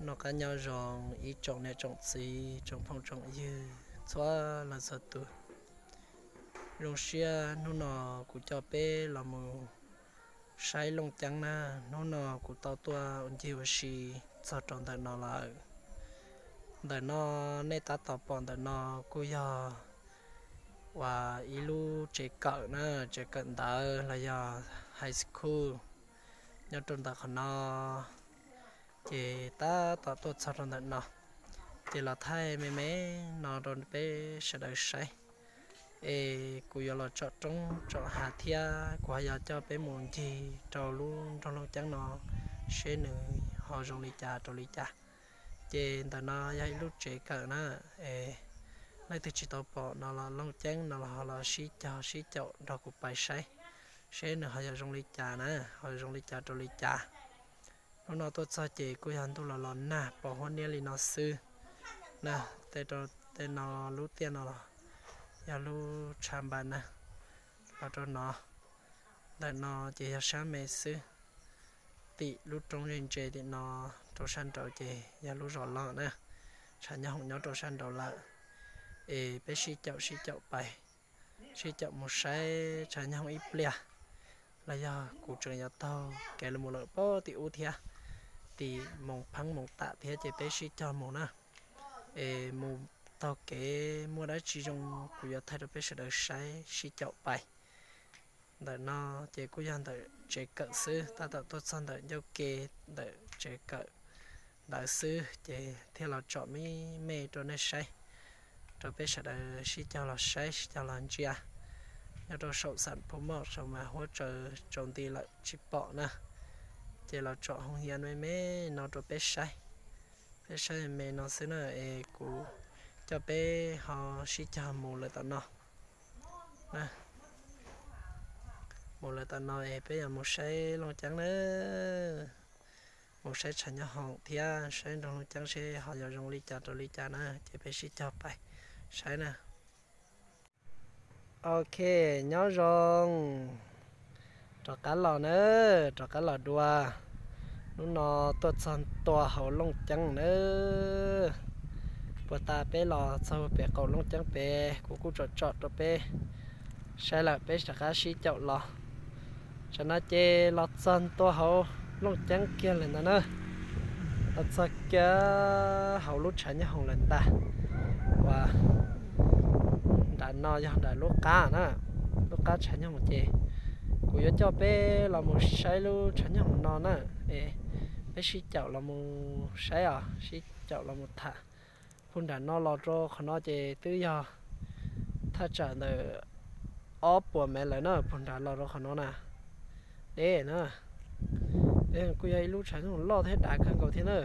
Noj qab nyob zoo ib tsoom niam tsoom txiv, tsoom phooj tsoom ywg txhua leej txhua tus. Zoo siab hnub no kuv coj peb los mus saib Looj Ceeb na. Hnub no kuv tau tuaj ua ncig ua si txog rau ntawm no lawm. Ntawm no nej tab tom pom ntawm no kuj yog uas ib lub tsev kawm na, tsev kawm ntawv los yog high school nyob rau ntawm qhov no. Ces tab tom tuaj txog rau ntawm no, ces los thaij me me no rau peb sawv daws saib. Es kuv yuav los tsom roob tsom hav thiab kuv ho yuav coj peb mus ncig rau lub nroog Looj Ceeb no seb nws ho zoo li cas rau li cas. Ces ntawm no yog ib lub tsev kawm na, es leej twg tsis tau pom no los Looj Ceeb no los ho los sib cog sib caum nrog kuv pais saib, seb nws ho yuav zoo li cas na, ho zoo li cas rau li cas. Hnub no tuaj txog ces kuj yog ntuj los los nag pos huab niab li no xwb na. Tej rau tej no lub tiaj no los yog lub tshav npas na, los rau no. Ntawm no ces yog sab me xwb. Tim lub roob ze ntse tim no rau sab nraud ces yog lub zos loj na. Tshav nyob hoom nyob rau sab nraud lawm. Es peb sib caum sib caum pais, sib caum mus saib tshav nyob hoom ib pliag, los yog kuv tseem yuav taug kev los mus lawm pab tim ub thiab, tim moos pheeb moos tam thiab ces peb sib cog mus na. Es mus taug kev muaj dab tsi zoo kuv yuav thaij rau peb sawv daws saib, sib caum pais. Ntawm no ces kuj yog ntawm tsev kawm xwb, tab tom tuaj txog ntawm ncauj ke ntawm tsev kawm ntawd xwb ces thiaj los tsom me me rau nej saib, rau peb sawv daws sib cog los saib sib cog los ntsia. Nyob rau saum xam phu moj saum mas huab tsaws tsaus nti lawm tsis pom na, ces los tsom hoo hias me me no rau peb saib. Peb saib me me no xwb na, es kuv coj peb ho sib cog mus lawm tom no. Mus lawm tom no es peb yuav mus saib Looj Ceeb na, mus saib tshav nyob hoom thiab saib nroog Looj Ceeb seb ho yuav zoo li cas rau li cas na, ces peb sib cog pais saib na. Ok, nyob zoo, rov qab los na, rov qab los dua. Hnub no tuaj txog ntua hauv Looj Ceeb na. Puag ta peb los txog pem qaum Looj Ceeb pem, kuv kuj tsom tsom rau peb saib lawm, peb rov qab sib caum los. Tam no ces los txog ntua hauv Looj Ceeb kiag lawm ntag na. Los txog kiag hauv lub tshav nyob hoom lawm ntag. Uas nram no yog nram lub qab na, lub qab tshav nyob hoom ces kuv yuav coj peb los mus saib lub tshav nyob hoom no na. Es peb sib caum los mus saib os, sib caum los mus tham. Puag nram no los rau qhov no ces twb yog thaj tsam ntawm ob puas mev lawm na, puag nram los rau qhov no na. Deb na, kuj yog ib lub tshav nyob hoom loj thiab dav kawg nkaus thiab na.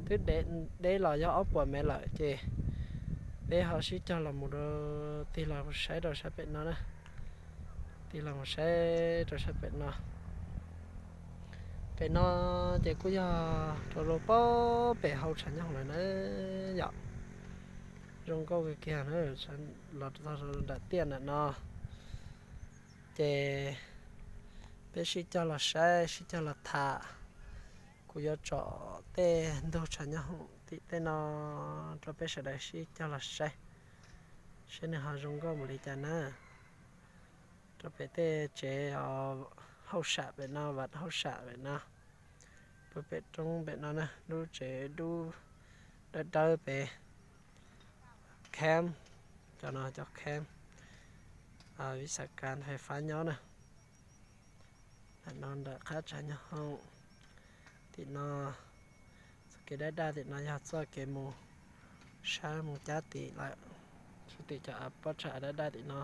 Twb deb los yog ob puas mev lawm ces peb ho sib cog los mus rau, tig los saib rau sab pem no na. Tig los mus saib rau sab pem no. Pem no ces kuj yog rau rau pem hauv tshav nyob hoom lawm na yom. Zoo nkauj kawg kiag na, los txog nram tiaj ntawm no ces peb sib cog los saib sib cog los tham. Kuv yuav tsom tej ntug tshav nyob hoom tim tej no rau peb sawv daws sib cog los saib, saib nws ho zoo nkauj npaum li cas na. Rau pem tej tsev hauj sam pem no, vam hauj sam pem no, puag pem roob pem no na, lub tsev dub dawb dawb pem, camp, cov no cov camp, vis xas kas fais fab nyob na. Ntawm no ntawm qab tshav nyob hoom. Tim no txoj kev dab daj tim no yog txoj kev mus sab mus cab tim lawm. Sab tim cov av pob tsha dab daj tim no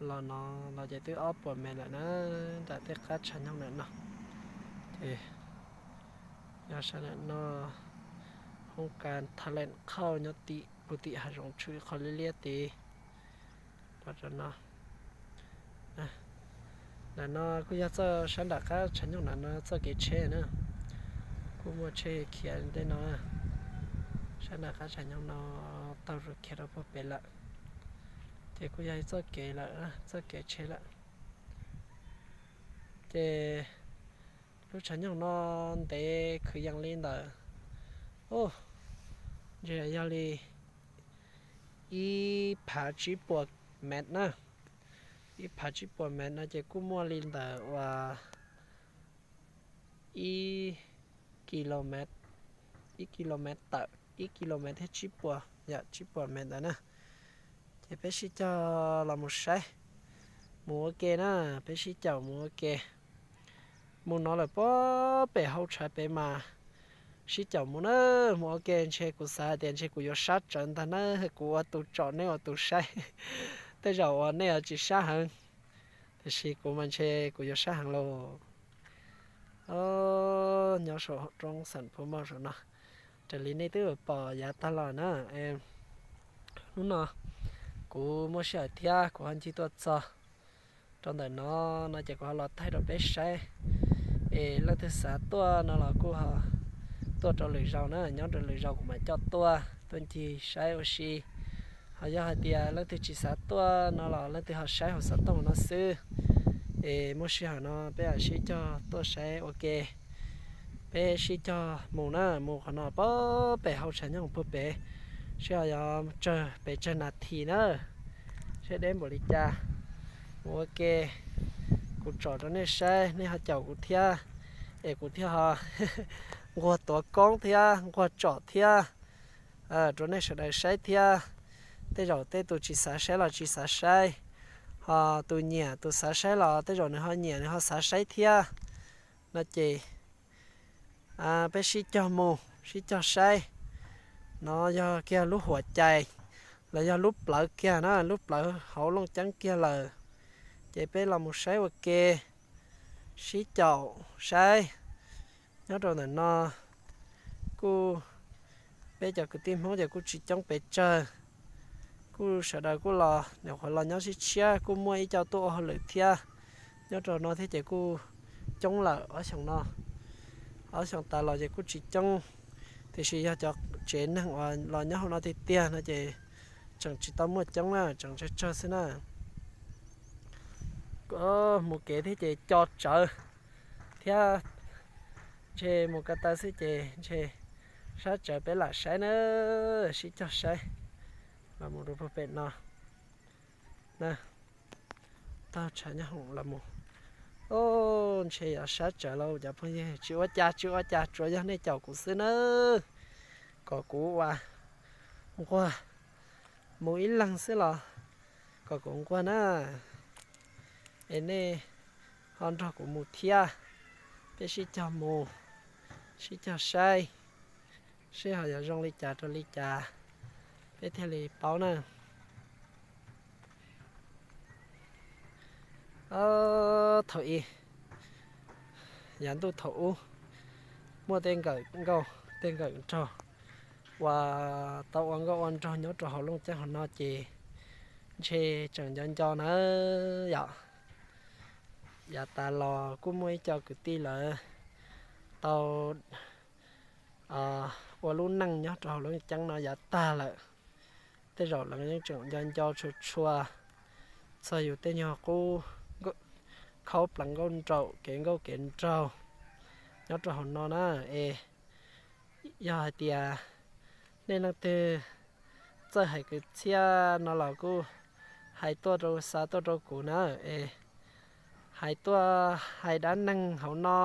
los no los ces twb ob puas mev lawm na, nram tej qab tshav nyob ntawm no. Ces yog sab ntawm no, hoob kas Thailand Khauj nyob tim puag tim hav zoov tshwm qhov liab liab tid. Los rau no, nram no kuj yog txoj sab nram qab tshav nyoog nram no txoj kev tsheb na. Kuj muaj tsheb khiav tej no, sab nram qab tshav nyoog no taug khiav rau puag pem lawm. Ces kuj yog ib txoj kev lawm, txoj kev tsheb lawm. Ces lub tshav nyoog no ntev kwv yees li ntawm Ntshe yog li ib phav tsib puas mev na. Ib phav tsib puas mev no ces kuj muaj li ntawm uas ib kis, ib kis tawm, ib kis thiab tsib puas, yam tsib puas mev ntawd na. Ces peb sib cog los mus saib, mus ua ke na, peb sib caum mus ua ke. Mus no lawm puag pem hauv tshais pem mas sib caum mus na, mus ua ke ntshe kuv xav hais tias ntshe kuv yuav sab tsawv ntag na, kuv ua tus tsom nej ua tus saib. Tej zaum uas nej yuav tsis sab heev, tiam sis kuv mas ntshe kuv yuav sab heev lauj. Nyob saum roob Xeem Phu Moj saum no, raws li nej twb pom yav tag los na, hnub no kuv muaj sij hawm thiab kuv ho ncig tuaj txog rau ntawm no, no ces kuv ho los thaij rau peb saib. Es leej twg xav tuaj no los kuj ho tuaj rau lwm zaus na, nyob rau lwm zaus kuv mam coj tuaj, tuaj ncig saib ua si. Ho yog hais tias leej twg tsis xav tuaj no los leej twg ho saib hauv xov tooj no xwb. Es muaj sij hawm no peb mam sib cog tuaj saib ua ke. Peb sib cog mus na, mus qhov no puag pem hauv tshais nyob puag pem, seb ho yuav tsawg pes tsawg nas this na, seb deb npaum li cas. Mus ua ke, kuv tsom rau nej saib, nej ho caum kuv thiab, es kuv thiaj ho nquag tuav koob thiab nquag tsom thiab rau nej sawv daws saib thiab. Tej zaum tej tus tsis xav saib los tsis xav saib, ho tus nyiam tus xav saib los tej zaum nws ho nyiam nws ho xav saib thiab. No ces peb sib cog mus sib cog saib. No yog kiag lub huam cai los yog lub plawv kiag na, lub plawv hauv Looj Ceeb kiag lawm. Ces peb los mus saib ua ke, sib caum saib. Nyob rau ntawm no kuj, peb cov kwv tij Hmoob ces kuj tsis coob pes tsawg, kuj sawv daws kuj los nyuam qhuav los nyob tshiab tshiab, kuj muaj ib co tuaj ua hauj lwm thiab. Nyob rau no thiab ces kuj coob lawm ob xyoos no. Ob xyoos tas los ces kuj tsis coob, tiam sis yog cov tsev neeg uas los nyob hauv no tiag tiag no ces tseem tsis tau muaj coob na, tseem tsawg tsawg xwb na. Mus kev thiab ces co tsawv thiab, ntshe mus ko taw xwb ces ntshe sab tsawv, peb lam saib na, sib cog saib. Los mus rau puag pem no, taug tshav nyob hoom los mus. Ntshe yuav sab tsawv lauj cov phooj ywg, tsis ua cas tsis ua cas, tsuas yog nej caum kuv xwb nawb, kom kuv ua nquag mus ib leeg xwb los kom kuv nquag na, es nej ho nrog kuv mus thiab. Peb sib cog mus, sib cog saib, seb ho yuav zoo li cas rau li cas, peb thiaj li paub na. Thaum ub, yav ntuj thaum ub, muaj tej nkawm nkauj tej nkawm nraug uas tau ua nkauj ua nraug nyob rau hauv Looj Ceeb hauv no ces ntshe tseem nco nco na yom. Yav tas los kuj muaj ib co kwv tij lawv tau ua lub neej nyob rau hauv Looj Ceeb no yav tag lawm. Tej zaum lawv yeej tseem nco nco tshua tshua txog yus tej nyuag qub khaub plees nkauj nraug, kev nkauj kev nraug nyob rau hauv no na. Es yog hais tias nej leej twg txawj hais kwv txhiaj no los kuj hais tuaj rau, xa tuaj rau kuv na. Es hais tuaj, hais dab neeg hauv no,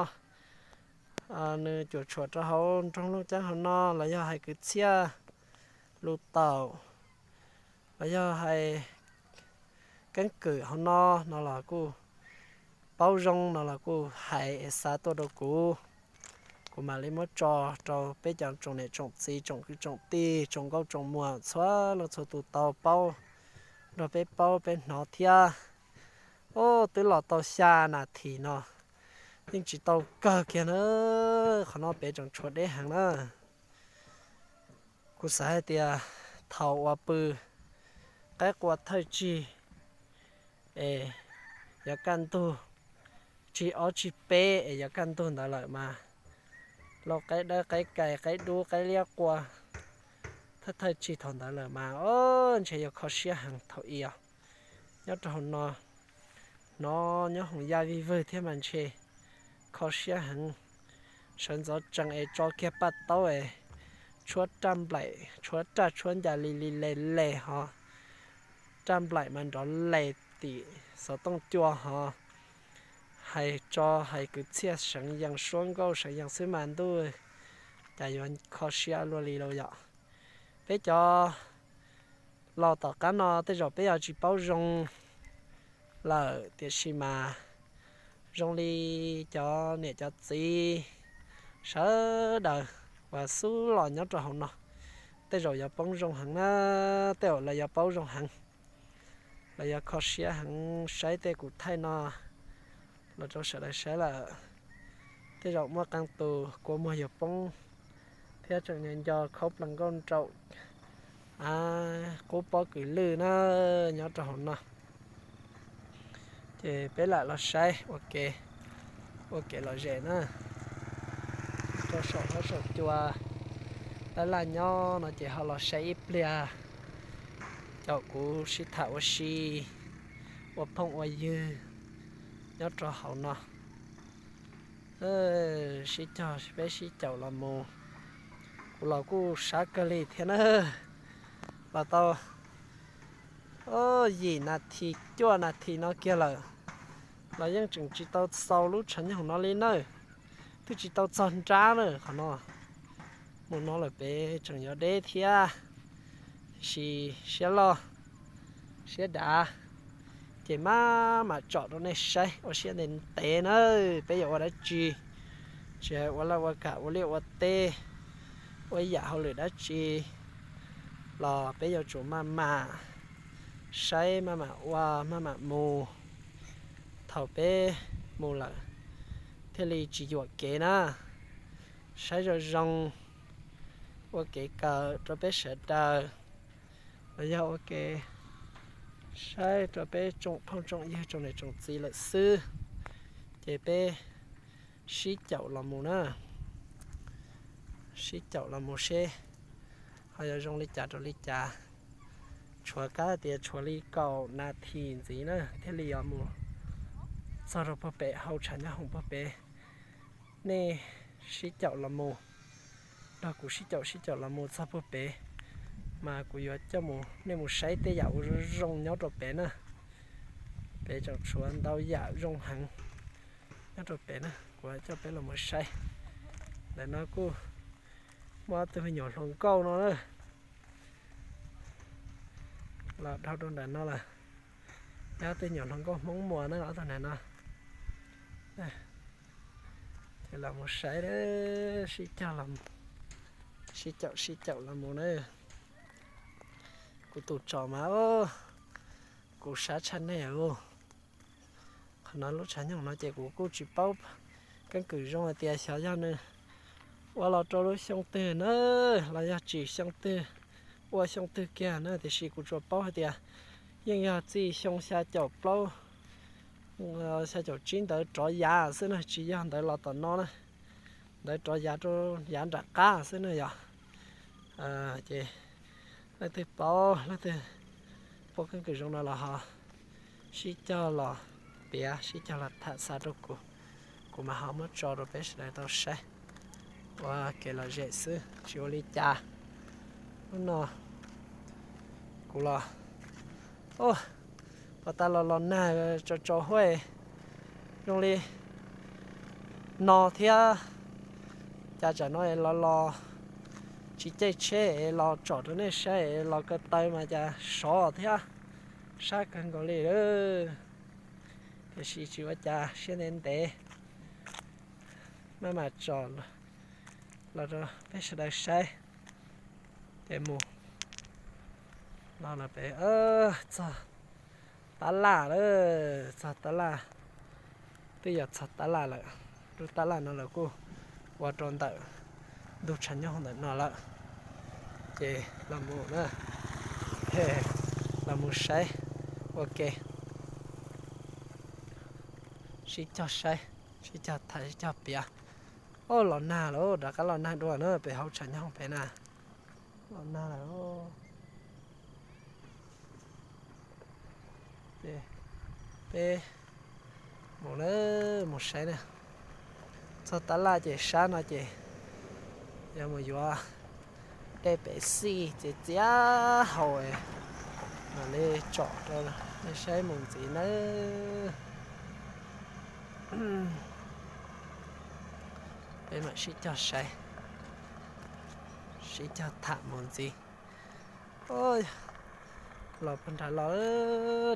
nws cuam tshuam rau hauv nroog Looj Ceeb hauv no, los yog hais kwv txhiaj lus taum, los yog hais keeb kwm hauv no, no los kuj paub zoo no los kuj hais es xa tuaj rau kuv. Kuv mam li muab tso rau peb cov tsoom niam tsoom txiv, tsoom kwv tsoom tij, tsoom nkauj tsoom muam txhua leej txhua tus tau paub, nrog peb paub peb hnov thiab. Ub, twb los tau xya nas this no, yeej tsis tau kawg kiag na. Qhov no pem tseem tshuav deb heev na. Kuv xav hais tias thaum uas pw qaib qua thawj tsig es yuav kaj ntug, tsig ob tsig peb es yuav kaj ntug ntawd lawm mas, lau qaib dawb qaib kais qaib dub qaib liab qua thawj thawj tsig thaum ntawd lawm mas, o, ntshe yuav kho siab heev thaum ub os. Nyob rau hauv no, hnov nyob hoom yaj vij vwg thiab mas ntshe kho siab heev. Sawv ntxov tsees es tso kiag paj taub es tshuab raj nplaim, tshuab raj tshuab ncas li li le le ho, raj nplaim mas nrov les tim xov tooj cua ho, hais tso hais kwv txhiaj seev yees suab nkauj seev yees xwb mas ntuj, cas yuav kho siab luaj li lauj yom. Peb cov los tom qab no tej zaum peb yuav tsis paub zoo lawm, tiam sis mas zoo li cov niam cov txiv sawv daws uas xub los nyob rau hauv no, tej zaum yuav poob zoo heev na, tej zaum lawv yuav paub zoo heev, lawv yuav kho siab heev saib tej kuv thaij no los rau sawv daws saib lawm. Tej zaum muaj qee tus kua muag yuav poob thiab tseem nco nco khaub plaws nkauj nraum, a, qub pob kws lwj na nyob rau hauv no. Ces peb lam los saib ua ke, ua kev lom zem na, rau saum huab saum cua, tab laj nyob no ces ho los saib ib pliag, caum kuv sib tham ua si, ua phooj ua ywg nyob rau hauv no. Sib cog peb sib caum los mus, kuv los kuj sab kawg li thiab na, los tau yim nas this cuaj nas this no kiag lawm, los yeej tseem tsis tau xaus lub tshav nyoog no li nawb, twb tsis tau txog nrab na qhov no. Mus no lawm pem tseem yuav deb thiab, tiam sis siab loj siab dav, ces maj mam tsom rau nej saib ua siab ntev ntev nawb. Peb yuav ua dab tsi, tsis hais ua laj ua kam ua liaj ua teb, ua ib yam hauj lwm dab tsi los peb yuav tsum maj mam saib, maj mam ua, maj mam mus. Thaum peb mus lawm thiaj li tsis yuam kev na. Saib zoo zoo, ua kev kawm rau peb sawv daws, los yog ua kev saib rau peb tsoom phooj tsoom ywg tsoom niam tsoom txiv lawm xwb. Ces peb sib caum los mus na, sib caum los mus seb ho yuav zoo li cas rau li cas. Tshuav kab tias tshuav li kaum nas this ntxiv na thiaj li yuav mus txog rau puag pem hauv tshav nyob hoom puag pem. Nej sib caum los mus, nrog kuv sib caum sib caum los mus txog puag pem, mas kuv yuav coj nej mus saib tej yam ua zoo zoo nyob rau pem na. Pem tseem tshuav ntau yam zoo heev nyob rau pem na, kuv coj peb los mus saib. Ntawm no kuj muaj ob tug me nyuam hluas nkauj no na, los dhau rau ntawm no lawm. Yog ob tug nyuam hluas nkauj Hmoob Muas na ob tug ntawm no. Ces los mus saib, sib cog, sib caum sib caum los mus na. Kuv tus tsom mas, kuv sab tshaj nej os. Qhov no lub tshav nyoog no ces kuv kuj tsis paub keeb kwm zoo hais tias xyov yog nws ua los rau lub xyoo twg na, los yog tsim xyoo twg, ua xyoo twg kiag na, tiam sis kuv tsuas paub hais tias yeej yog txij xyoo xya caum plaub, xya caum tsib ntawd rov yav xwb na, tsis yog ntawd los tom no na, ntawd rov yav rau yav nram qab xwb na yog. Ces leej twg paub, leej twg paub keeb kwm zoo no los ho sib cog los piav, sib cog los tham xa rau kuv, kuv mam ho muab tso rau peb sawv daws tau saib ua kev lom zem xwb tsis ua li cas. Hnub no kuv los, o, pos tas los los nag tsaus tsaus huab, zoo li no thiab. Cas tsam no los los tsis caij tsheb es los tsom rau nej saib es los ko taw mas cas sov thiab, sab kawg nkaus li lawm. Tiam sis tsis ua cas, siab ntev ntev, maj mam tsom los rau peb sawv daws saib. Ces mus no los pem txog tab laj lawm, txog tab laj, twb yog txog tab laj lawm. Lub tab laj no lawv kuj ua rau ntawm ntug tshav nyoog ntawm no lawm. Ces los mus na, los mus saib ua ke, sib cog saib, sib cog tham, sib cog piav. O, los nag lawm, rov qab los nag dua na pem hauv tshav nyoog pem na. Los nag lawm. Ces peb mus na, mus saib na. Txog tab laj ces sab no ces yuav mus yuav Dej pem xij txias txias hau, mam li tsom rau nej saib mus ntxiv nawb. Peb mam sib cog saib, sib cog tham mus ntxiv. Los puag nrad los,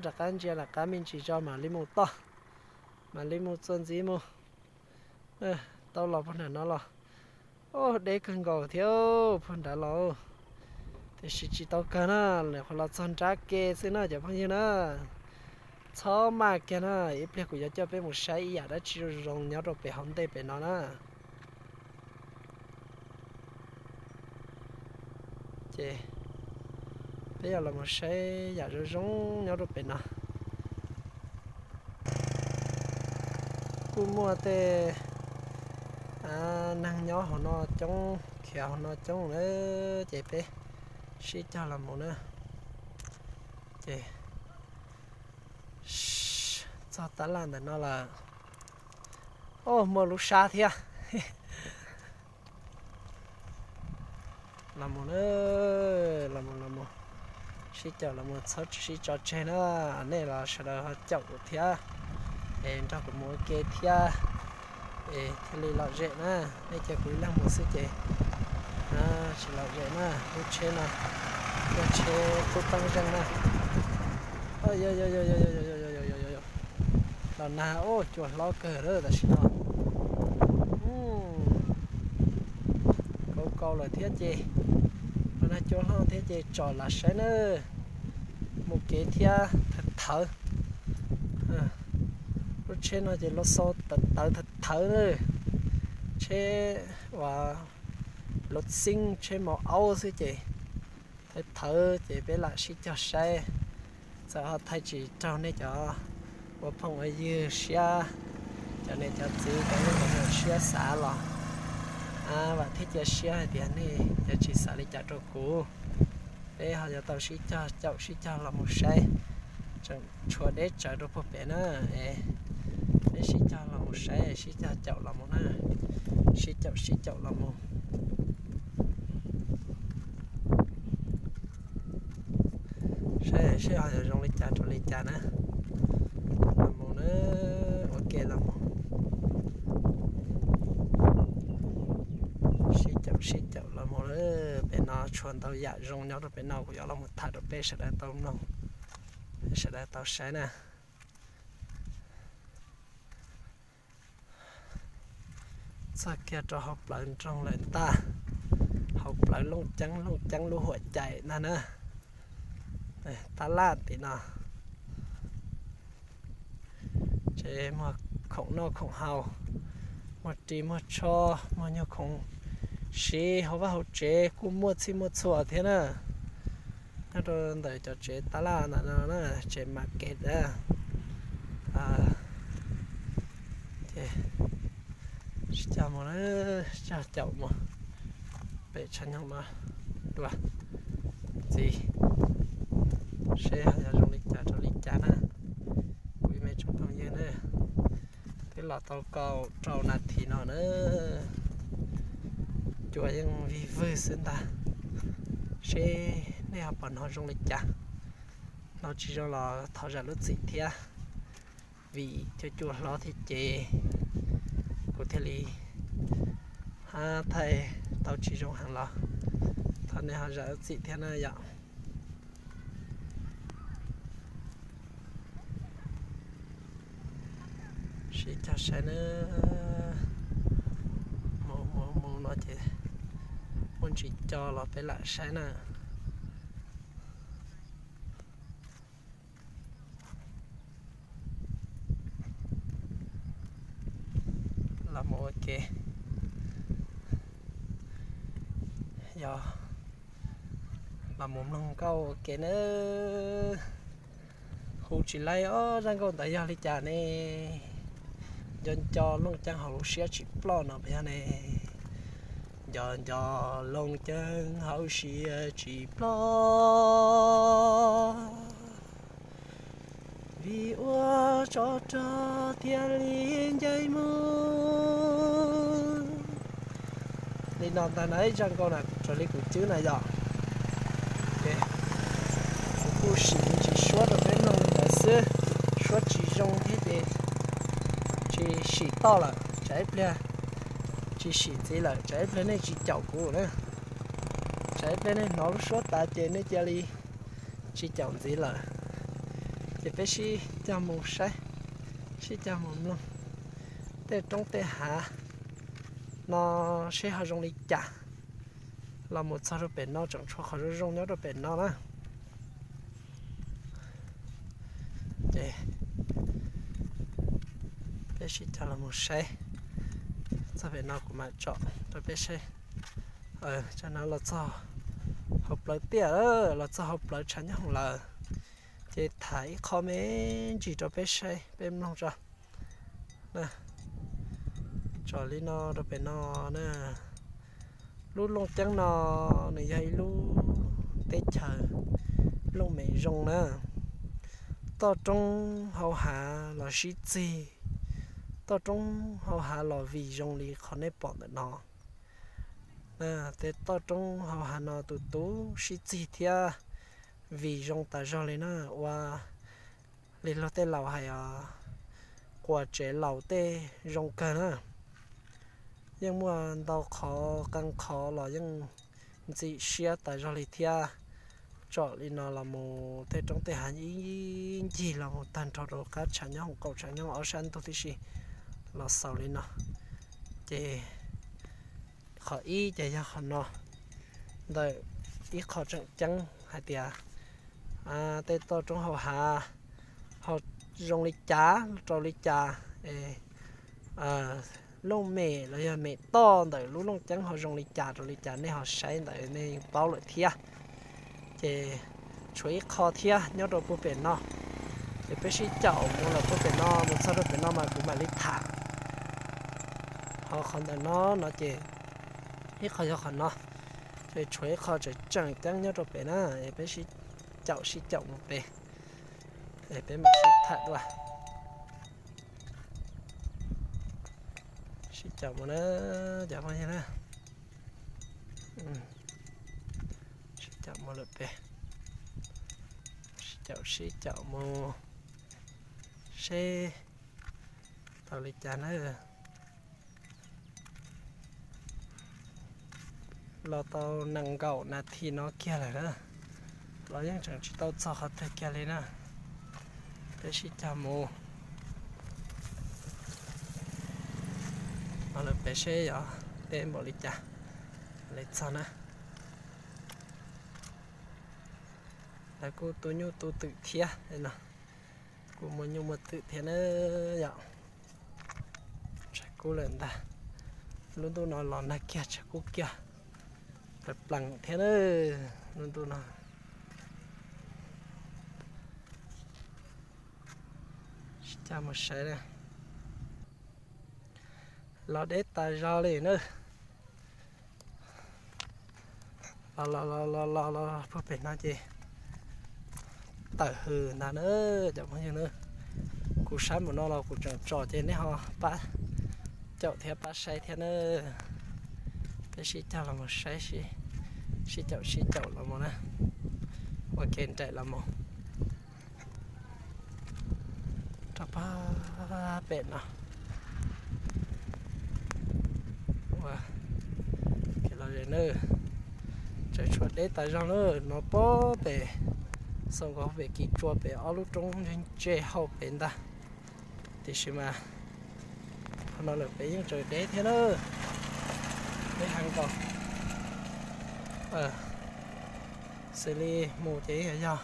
rov qab ntsia rov qab me ntsis tso mam li mus tod, mam li mus txuas ntxiv mus. Tau los puag nram no los, deb kawg nkaus thiab puag nrad los. Tiam sis tsis tau kawg na, lawm qhov los txog nrab ke xwb na cov phooj ywg na. Txhob maj kiag na, ib pliag kuv yuav coj peb mus saib ib yam dab tsi zoo zoo nyob rau pem hauv ntej pem no na. Ces peb yuav los mus saib yam zoo zoo nyob rau pem no. Kuj muaj tej neeg nyob hauv no coob, khiav hauv no coob na, ces peb sib cog los mus na. Ces txog tab laj ntawm no lawm. Os, muaj lub sab thiab. Los mus na, los mus los mus, sib caum los mus txhob tsis sib tso tseg na. Nej los sawv daws ho caum kuv thiab, es nrog kuv mus ua ke thiab, es thiaj li lom zem na. Nej cia kuv ib leeg mus xwb ces tsis lom zem na. Lub tsheb no yog tsheb tub teeb zeej na. Los nag, ub, cua hlob kawg lawm tam sim no. Kaus kaus lawm thiab ces, los nag cua hlob thiab ces tsom lam saib nawb. Mus kev thiab thawv thawv. Lub tsheb no ces los xo tawv thawv thawv nawb. Tsheb uas luv xeeb, tsheb maus aub xwb ces thawv thawv ces peb lam sib cog saib. Txawm ho thaij tsis raug nej cov ua phooj ua ywg siab, cov niam cov txiv cov neej cov muam siab xav los, vam thiab cia siab hais tias nej yuav tsis xav li cas rau kuv. Peb ho yuav tau sib cog caum sib cog los mus saib, tseem tshuav deb tsawv rau puag pem na. Peb sib cog los mus saib, sib cog caum los mus na, sib caum sib caum los mus. Saib seb ho yuav zoo li cas rau li cas na. Los mus na, ua ke los mus. Sib caum sib caum los mus, pem no tshuav ntau yam zoo nyob rau pem no kuv yuav los mus tham rau peb sawv daws tau mloog, sawv daws tau saib na. Txog kiag rau hauv plawv nroog lawm ntag, hauv plawv looj ceeb looj ceeb lub huam cai ntag na. Tab laj tim no ces muag khoom noj khoom haus, muag ris muag tsho, muag nyuag khoom siv hauv vaj hauv tsev kuj muaj txhij muaj txhua thiab na. Nyob rau ntawm cov tsev tab laj ntawm no na, tsev market na. Ces sib cog mus, sib cog caum mus pem tshav nyoog no dua ntxiv, seb yog zoo li cas rau li cas na. Kuv ib me tsoom phooj ywg na, twb los tau kaum rau nas this no na, cua yeej vig vwg xwb ntag. Seb nej ho pom hnov zoo li cas, hnov tsis zoo los thov zam lub txim thiab, vim cua cua hlob thiab ces kuv thiaj li hab thaij tau tsis zoo heev los thov nej ho zam lub txim thiab na yom. Sib cog saib na, mus mus mus no ces muaj ntsis co los peb lam saib na. Los mus ua ke, yog los mus mloog nkauj ua ke nawb. Hu tsis laib os, zaj nkauj ntawd yog li cas ne? Nco nco looj ceeb hauv lub siab tsis ploj no puas yog ne? Nco nco looj ceeb hauv siab tsis ploj, vim ua tsov rog thiaj li ncaim mus li No ntag na, ib zaj nkauj na raws li kuv cwb na yom. Kuv kuj sim me ntsis suab rau peb mloog li ntawd xwb, suab tsis zoo thiab ces tsis sim toj lawm, tsam ib pliag tsis sim ntxiv lawm, tsam ib pliag nej tsis caum kuv na. Tsam ib pliag nej hnov lub suab tas ces nej cia li tsis caum ntxiv lawm. Ces peb sib cog mus saib, sib cog mus mloog tej roob tej hav no seb ho zoo li cas. Los mus txog rau pem no tseem tshuav qhov zoo zoo nyob rau pem no na. Ces peb sib cog los mus saib. Txog pem no kuv mam tsom rau peb saib. Tsam no los txog hauv plawv tiaj, los txog hauv plawv tshav nyob hoom lawm. Ces tham ib qho me ntsis rau peb saib peb mloog tso. Tsom li no rau pem no na. Lub Looj Ceeb no nws yog ib lub teb chaws looj mem zoo na. Toj roob hauv hav los sib txig, toj roob hauv hav los vim zoo li qhov nej pom ntawm no. Tej toj roob hauv hav no tus tub sib txig thiab vim zoo tas zog li na. Ua li luag tej laus hais os, quas tsev laus tej zoo kawg na. Yeej muaj ntau qhov qee qhov los yeej ntxim siab tas zog li thiab. Tsom li no los mus tej roob tej hav ib ncig los mus tag nrho rau qab tshav nyob hoom qaum tshav nyob ob sab ntug tib si los xaus li no. Ces qhov ib ces yog qhov no, ntawm ib qho tseem ceeb hais tias tej toj roob hauv hav ho zoo li cas rau li cas, looj mem los yog mem toj ntawm lub Looj Ceeb ho zoo li cas rau li cas nej ho saib ntawd nej yeej paub lawm thiab. Ces tshuav ib qho thiab nyob rau puag pem no, ces peb sib caum mus lawm puag pem no mus txog rau pem no mas kuv mam li tham. Ho qhov ntawm no no ces ib qho yog qhov no, ces tshuav ib qho tseem tseem ceeb nyob rau pem na, es peb sib caum sib caum mus pem, es peb mam sib tham dua. Sib caum mus na, cov phooj ywg na. Sib caum mus lawm pem, sib caum sib caum mus seb tau li cas na. Los tau nees nkaum nas this no kiag lawm na, los yeej tseem tsis tau txog qhov twg kiag li na. Peb sib cog mus no lawm pem seb yog deb npaum li cas li txog na. Lawv kuj tu nyuj tu twm thiab no, kuj muaj nyuj muaj twm thiab na yom. Tshav kub lawm ntag, lub ntuj no los nag kiag tshav kub kiag, plees plees thiab na lub ntuj no. Sib cog mus saib na. Los deb tas zog li na. Los los los los los los puag pem no ces tawm hws ntag na cov phooj ywg na. Kuv saib mus no los kuv tseem tsom ces nej ho pab caum thiab pab saib thiab na. Peb sib cog los mus saib, sib caum sib caum los mus na, ua ke nraim los mus rau pag pem no. Los ze na, tseem tshuav deb tas zog na, no pob pem, xaus nkaus pem kis tsua pem ob lub roob ntse ntse hauv pem ntag. Tiam sis mas qhov no lawm pem yeej tseem deb thiab na, deb heev nkaus. Xws li mus ces yog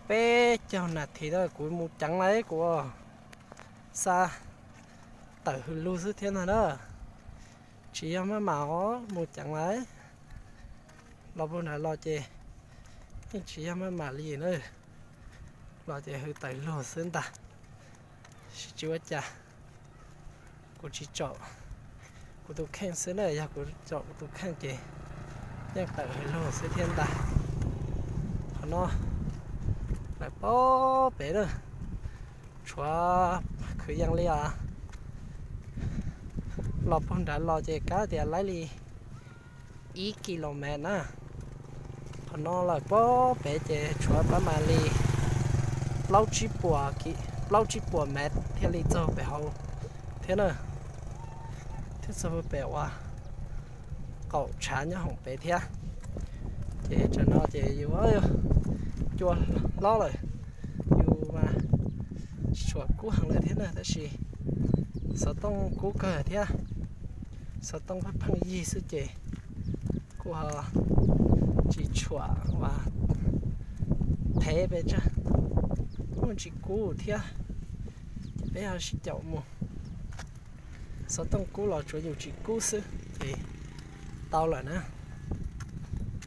peb caug nas this na, kuv mus ceev lawm kuv xa tawm hws lug xwb thiab ntag na. Tsis yog maj mam os, mus ceev lawm. Los puag nrad los ces yeej tsis yog maj mam li na, los ces hws tawm lug xwb ntag. Tsis ua cas, kuv tsis tsom kuv tus kheej xwb na, yog kuv tsom kuv tus kheej ces yeej tawm hws lug xwb thiab ntag. Qhov no lawm pob pem na, tshuav khwv yees li os. Los puag nrad los ces kav tias laib li ib kilomev na. Qhov no lawm pob pem ces tshuav pab mam li plaub tsib puas, plaub tsib puas mev thiaj li txog pem hauv thiab na, thiab txog pem uas qaum tshav nyob hoom pem thiab. Ces tsam no ces yus cua hlob lawm, yus mas tsis tshua kub heev lawm thiab na, tab sis xov tooj kub kawg thiab. Xov tooj pheej pheej yig xwb ces kuj ho tsis tshua uas thev pes tsawg, kuj tsis kub thiab. Ces peb ho sib caum mus. Xov tooj kub los tsuav yus tsis kub xwb ces tau lawm na,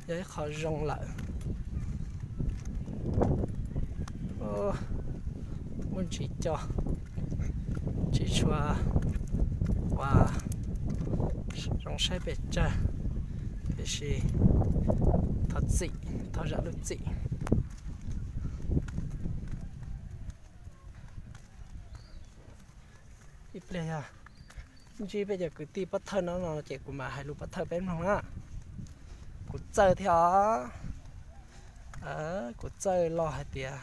yog ib qho zoo lawm. Muaj ntsis co, tsis tshua uas zoo saib pes tsawg, tiam sis thov txim, thov zam lub txim. Ib pliag yog ntsib peb cov kwv tij Pob Thawj no no ces kuv mam hais lus Pob Thawj peb mloog na. Kuv txawj thiab os. Kuv txawj los hais tias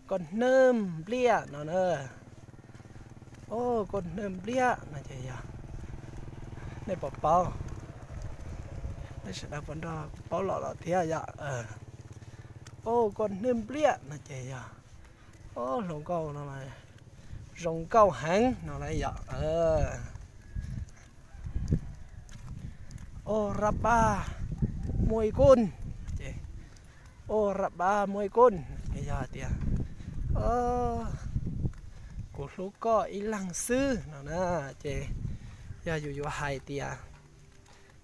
koj hnwj npliaj no na. Au, koj hnwj npliaj no ces yog, nej puas paub? Nej sawv daws puas nrog paub los los thiab yom? Au, koj hnwj npliaj no ces yog, au, hluas nkauj no zoo nkauj heev no na yom. Au rab paj muaj ib kub, ces au rab paj muaj ib kub, ces yog hais tias kuv hlub koj ib leeg xwb no na. Ces yog yus yuav hais tias,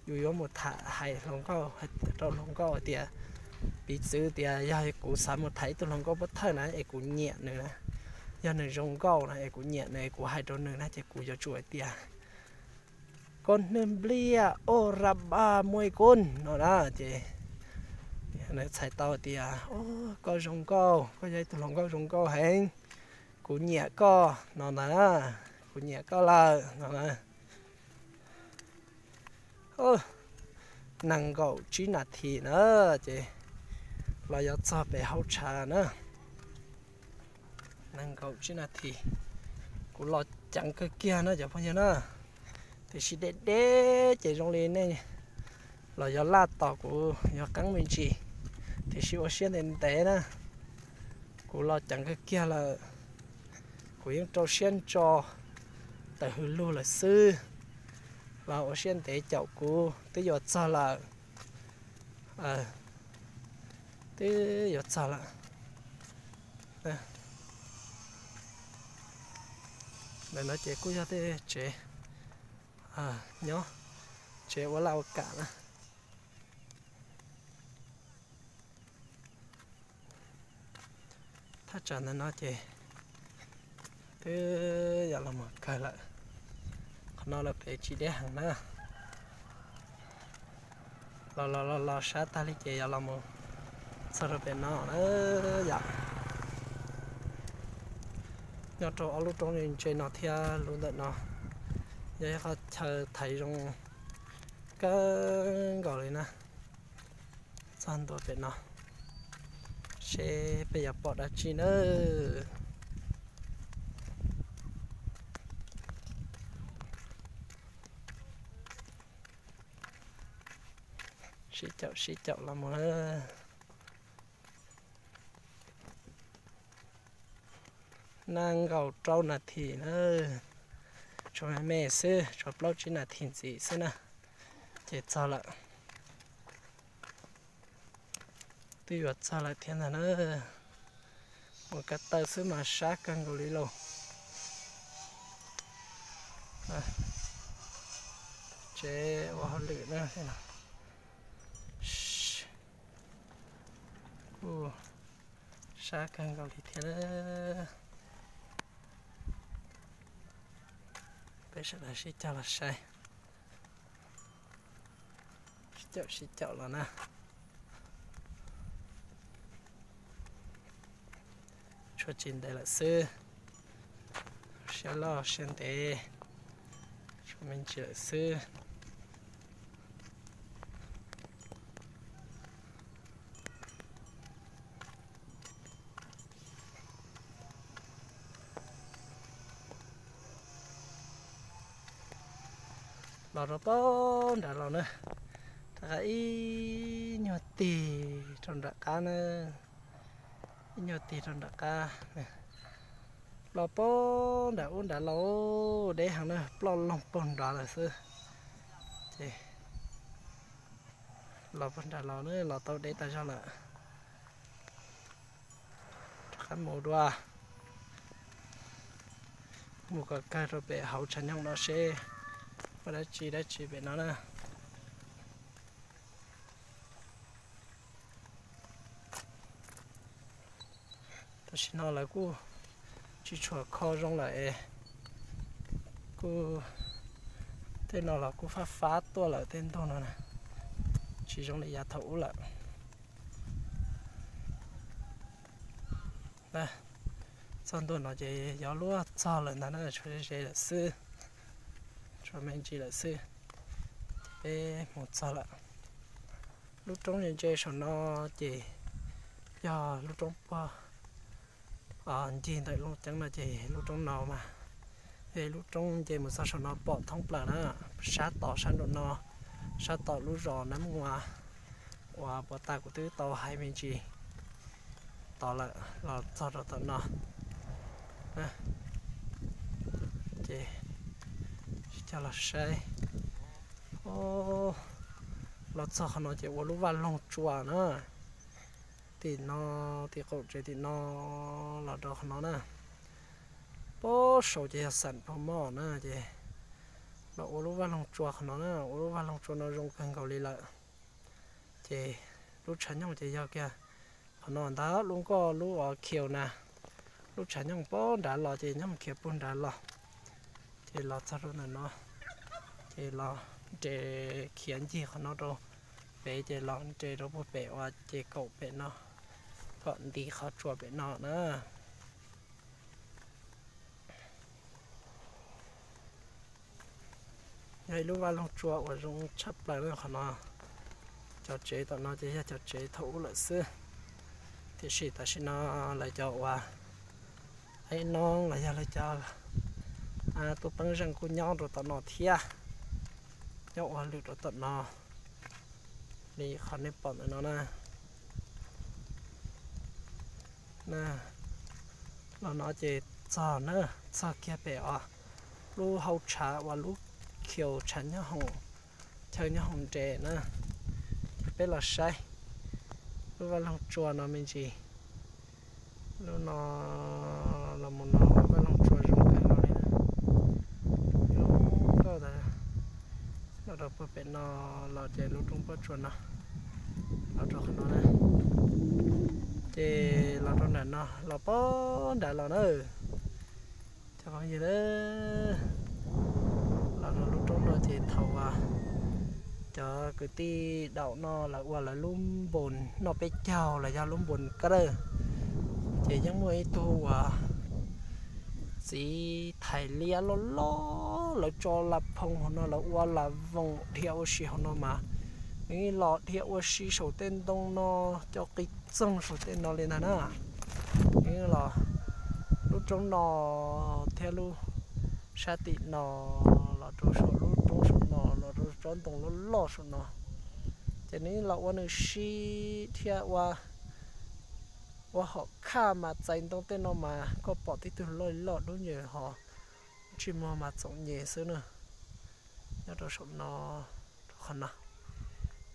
yus yuav mus tham hais hluas nkauj, rau hluas nkauj hais tias, piv txwv tias yog kuv xav mus tham ib tug hluas nkauj Pob Thawj na es kuv nyiam nws na, yog nws zoo nkauj na es kuv nyiam nws es kuv hais rau nws na ces kuv yuav tsum hais tias, koj hnwj npliaj au rab paj muaj ib kub no na. Ces nws txhais tau tias, koj zoo nkauj, koj yog ib tug hluas nkauj zoo nkauj heev, kuv nyiam koj no ntag na, kuv nyiam koj lawm no na. Nees nkaum tsib nas this na, ces los yuav txog pem hauv tshav na. Nees nkaum tsib nas this, kuv los ceev kawg kiag na cov phooj ywg na. Tiam sis deb deb ces zoo li nej los yuav laj tos kuv yuav qeeb me ntsis, tiam sis ua siab ntev ntev na, kuv los ceev kawg kiag lawm. Kuv yeej rau siab ntso tawm hws lug lawm xwb, los ua siab ntev caum kuv twb yuav txog lawm. Twb yuav txog lawm. Ntawm no ces kuj yog tej tsev nyob, tsev ua laj ua kam na. Thaj tsam ntawm no ces twb yuav los mus kawg lawm. Qhov no lawm pem tsis deb heev na. Los los los los sab tag li ces yuav los mus txog rau pem no na yom. Nyob rau ob lub roob ntse no thiab lub ntawm no, yog ib qhov chaw thaiv zoo kawg nkaus li na. Txog ntua pem no seb peb yuav pom dab tsi na. Sib caum sib caum los mus na. Nees nkaum rau nas this na, tshuav me me xwb, tshuav plaub tsib nas this ntxiv xwb na, ces txog lawm. Twb yuav txog lawm thiab ntag na. Mus ko taw xwb mas sab kawg nkaus li lauj. Tsev ua hauj lwm na. Kuj sab kawg nkaus li thiab. Peb sawv daws sib cog los saib. Sib caum sib caum los na. Tshuav tsis ntev lawm xwb. Siab loj siab ntev, tshuav me ntsis lawm xwb. Los rau pem nram los na, rov qab ib nyuag tig rau nram qab na, ib nyuag tig rau nram qab. Los pem nram ub nrad los deb heev na, ploj loog pem nrad lawm xwb. Ces los pem nrad los na los tau deb tas zog lawm. Rov qab mus dua, mus kom kawg rau pem hauv tshav nyoog no seb muaj dab tsi dab tsi pem no na. Tam sim no lawv kuj tsis tshua kho zoo lawm es kuj, tej no los kuj fab fab tuaj lawm tej ntug no na, tsis zoo li yav thaum ub lawm. Txog ntua no ces yuav luag txog lawm ntag na, tshuav ze ze lawm xwb, tshuav me ntsis lawm xwb, ces peb mus txog lawm. Lub roob ntse ntse saum no ces yog lub roob puag ncig ntawm Looj Ceeb no ces lub roob no mas, lub roob nce mus txog saum no pom thoob plaws na, sab tod sab nraum no, sab tom lub zos Nab Mua uas puag ta kuv twb tau hais me ntsis tod lawm los txog rau tom no. Ces coj los saib, los txog qhov no ces ua lub vaj loog tsua na, tim no, tim qaum tsev tim no los rau qhov no na, pem saud ces yog xam phoo moj na, ces los ua lub vaj loog tsua qhov no na, ua lub vaj loog tsua no zoo kawg nkaus li lawm. Ces lub tshav nyoog ces yog kiag qhov no ntag, lub nkoj lub uas khiav na, lub tshav nyoog pem nrad los ces nyoog khiav pem nrad los, ces los txog rau ntawm no, ces los nres khiav ncig qhov no rau pem ces los nres rau puag pem uas ces kaum pem no, kom nti qhov tsua pem no na. Yog ib lub vaj loog tsua uas zoo tshaj plaws na qhov no. Cov tsev tom no ces yog cov tsev thaum ub lawm xwb, tiam sis tam sim no lawv cov uas ev noob los yog lawv cov tub peeb zeej kuj nyob rau tom no thiab, nyob ua lwm rau tom no li qhov nej pom ntawm no na. Los no ces txog na, txog kiag pem os, lub hau tshav uas lub khiav tshav nyob hoom, chaw nyob hoom nres na. Ces peb los saib lub vaj loog tsua no me ntsis. Lub no los mus no vaj loog tsua zoo kawg nkaus li na. Lub nkoj tas los rau puag pem no los ces lub roob pob tsuas no los rau qhov no na. Ces los rau nram no los pem nrad los na. Cov phooj ywg, los rau lub roob no ces thaum uas cov kwv tij daum no lawv ua lawv lub npoos noj peb caug los yog lub npoos kaj dawb, ces yeej muaj ib tug uas txiv thais liab loj loj, lawv tso las phoo hauv no, lawv ua las voos dhia ua si hauv no mas nws los dhia ua si saum tej ntoo no, cov qis txoog saum tej no li ntag na. Nws los lub roob no thiab lub sab tim no los rau saum lub roob saum no los rau tsob ntoo loj loj saum no, ces nws los ua nws si thiab ua, ua hom khaj mas txais ntoo tej no mas koj pom tib tug loj loj dub nyem ho ntsej muag mas txoom nyem xwb na, nyob rau saum no, rau qhov no.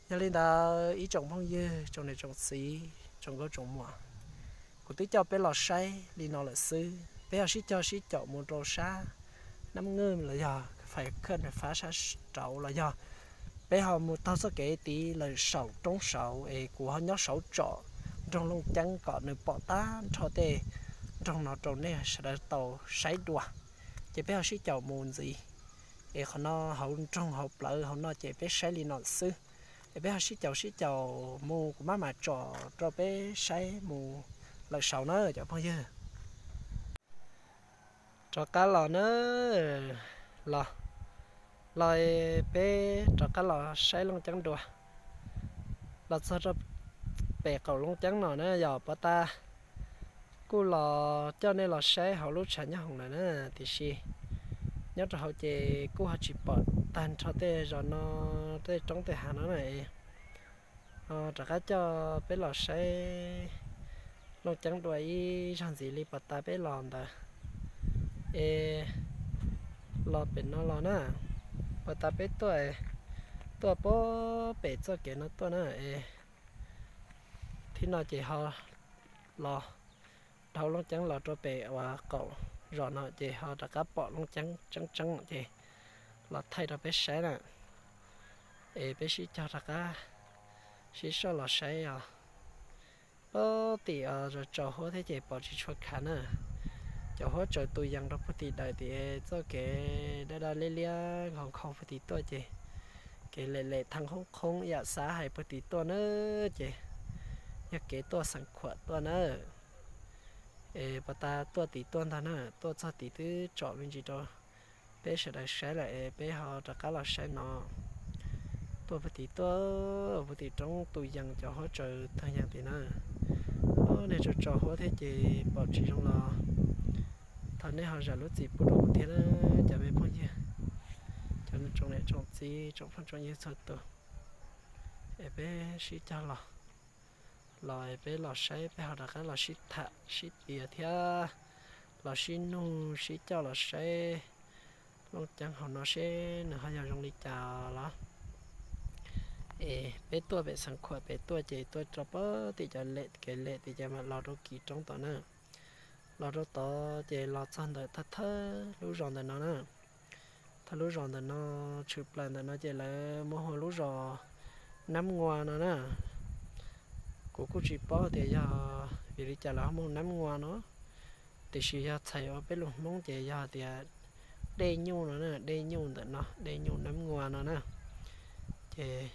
Yog li ntawd ib tsoom phooj ywg, tsoom niam tsoom txiv, tsoom nkauj tsoom muam, kuv twb coj peb los saib li no lawm xwb, peb ho sib cog sib caum mus rau sab Nab Ngwj los yog Fais Khaj Fab sab rauv los yog peb ho mus taug txoj kev tiv lawm saum roob saud es kuv ho nyob saud tsom nroog Looj Ceeb kom nws pom tag nrho tej nroog no rau nej sawv daws tau saib dua. Ces peb ho sib caum mus ntxiv, es qhov no hauv nroog hauv plawv hauv no ces peb saib li no xwb. Es peb ho sib caum sib caum mus, kuv maj mam tsom rau peb saib mus lawm saud na cov phooj ywg. Rov qab los na, los, los peb rov qab los saib Looj Ceeb dua. Los txog rau pem qaum Looj Ceeb no na yog puag ta kuj los coj nej los saib hauv lub tshav nyob hoom lawm na, tiam sis nyob rau hauv ces kuj ho tsis pom tag nrho tej zos no, tej roob tej hav no na es ho rov qab coj peb los saib Looj Ceeb dua ib zaug ntxiv li puag ta peb los ntawd es los pem no los na, puag ta peb tuaj, tuaj puag pem txoj kev no tuaj na es thib no ces ho los dhau Looj Ceeb los rau pem uas qaum zos no ces ho rov qab pom Looj Ceeb tseeb tseeb ces los thaij rau peb saib na. Es peb sib cog rov qab sib soj los saib os. Puag tim os tsaus huab thiab ces pom tsis tshua khav na. Cov huab tsaws tus yees rau puag tim dawm tim txoj kev daj daj liab liab nkhaus nkhaus puag tim tuaj ces kev lem lem thaj qhoob qhoob yam xav hais puag tim tuaj na ces yog kev tuaj xeev khuam tuaj na. Es puag ta tuaj tim tuaj ntag na, tuaj txog tim twb tsom me ntsis rau peb sawv daws saib lawm es peb ho rov qab los saib no. Tuaj puag tim tuaj, puag tim roob tus yees cov huab tsaws tag yees tim na. Nej tsaus tsaus huab thiab ces pom tsis zoo los thov nej ho zam lub txim pub rau kuv thiab na cov me phooj ywg, cov tsoom niam tsoom txiv tsoom phooj tsoom ywg txhua tus. Es peb sib cog los, los es peb los saib peb ho rov qab los sib tham sib piav thiab los sib nug sib coj los saib Looj Ceeb hauv no seb nws ho yog zoo li cas los. Es peb tuaj pem xeev khuam pem tuaj ces tuaj rau puag tim cov lem kev lem tim ces mam los rau kis roob tom na. Los rau tod ces los txog ntawm thawj thawj lub zos ntawm no na. Thawj lub zos ntawm no, tshwm plaws ntawm no ces lawv muab hu lub zos Nab Ngua no na. Kuv kuj tsis paub tias yog vim li cas lawv ho muab Nab Ngua no, tiam sis yog txhais ua peb lus Hmoob ces yog tias Dej Nyuj no na, Dej Nyuj ntawm no, Dej Nyuj Nab Ngua no na. Ces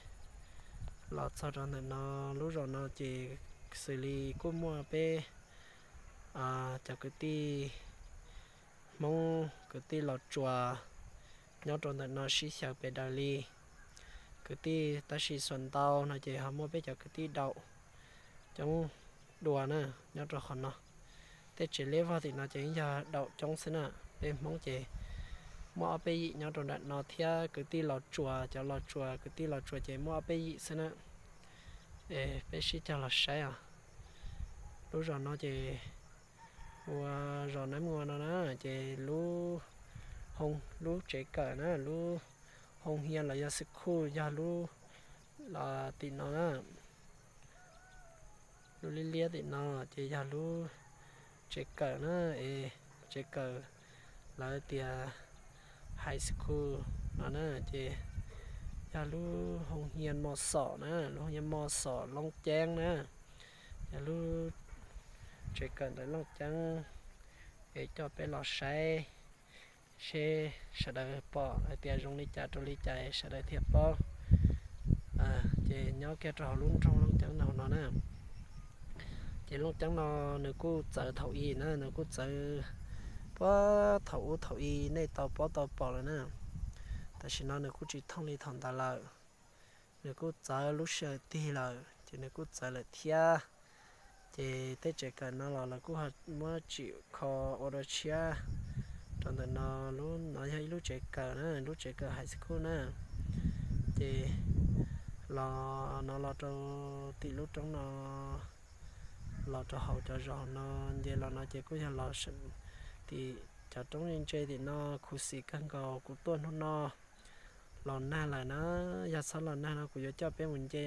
los txog rau ntawm no, lub zos no ces xws li kuj muaj peb cov kwv tij Hmoob, kwv tij Los Tsuas nyob rau ntawm no sib xyaw pes daws li. Kwv tij tab sis xuas ntau no ces ho muaj peb cov kwv tij Daum coob dua na nyob rau qhov no. Tej tsev liab vog tim no ces yog Daum coob xwb na. Peb Hmoob ces muaj ob peb yim nyob rau nram no thiab kwv tij Los Tsuas, cov Los Tsuas, kwv tij Los Tsuas ces muaj ob peb yim xwb na. Es peb sib cog los saib os. Lub zos no ces ua zos Nab Ngua no na, ces lub hoo, lub tsev kawm na, lub hoo hias los yog xwb khuj yog lub tim no na. Lub liab liab tim no ces yog lub tsev kawm na, es tsev kawm lawv tias high school no na, ces yog lub hoo hias Mos Xom na, lub hoo hias Mos Xom Looj Ceeb na, yog lub tsev kawm ntawm Looj Ceeb. Es coj peb los saib seb sawv daws pom hais tias zoo li cas rau li cas sawv daws thiaj paub. Ces nyob kiag rau hauv lub nroog Looj Ceeb no na. Ces Looj Ceeb no nws kuj txawv thaum i na, nws kuj txawv puag thaum ub thaum i nej tau paub tau pom lawm na. Tam sim no nws kuj tsis thooj li thaum ntawd lawm. Nws kuj txawv lub sij hawm tig lawm ces nws kuj txawv lawm thiab. Ces tej tsev kawm no los lawv kuj muab tsim kho ua dua tshiab rau ntawm no. Lub no yog ib lub tsev kawm na, lub tsev kawm high school na. Ces los no los rau tim lub roob no, los rau hauv cov zos no, nce los no ces kuj yog los tim cov roob ntse tim no khuv xim kawg nkaus. Kuv tuaj hnub no los nag lawm na, yog txhob los nag no kuv yuav coj peb mus nce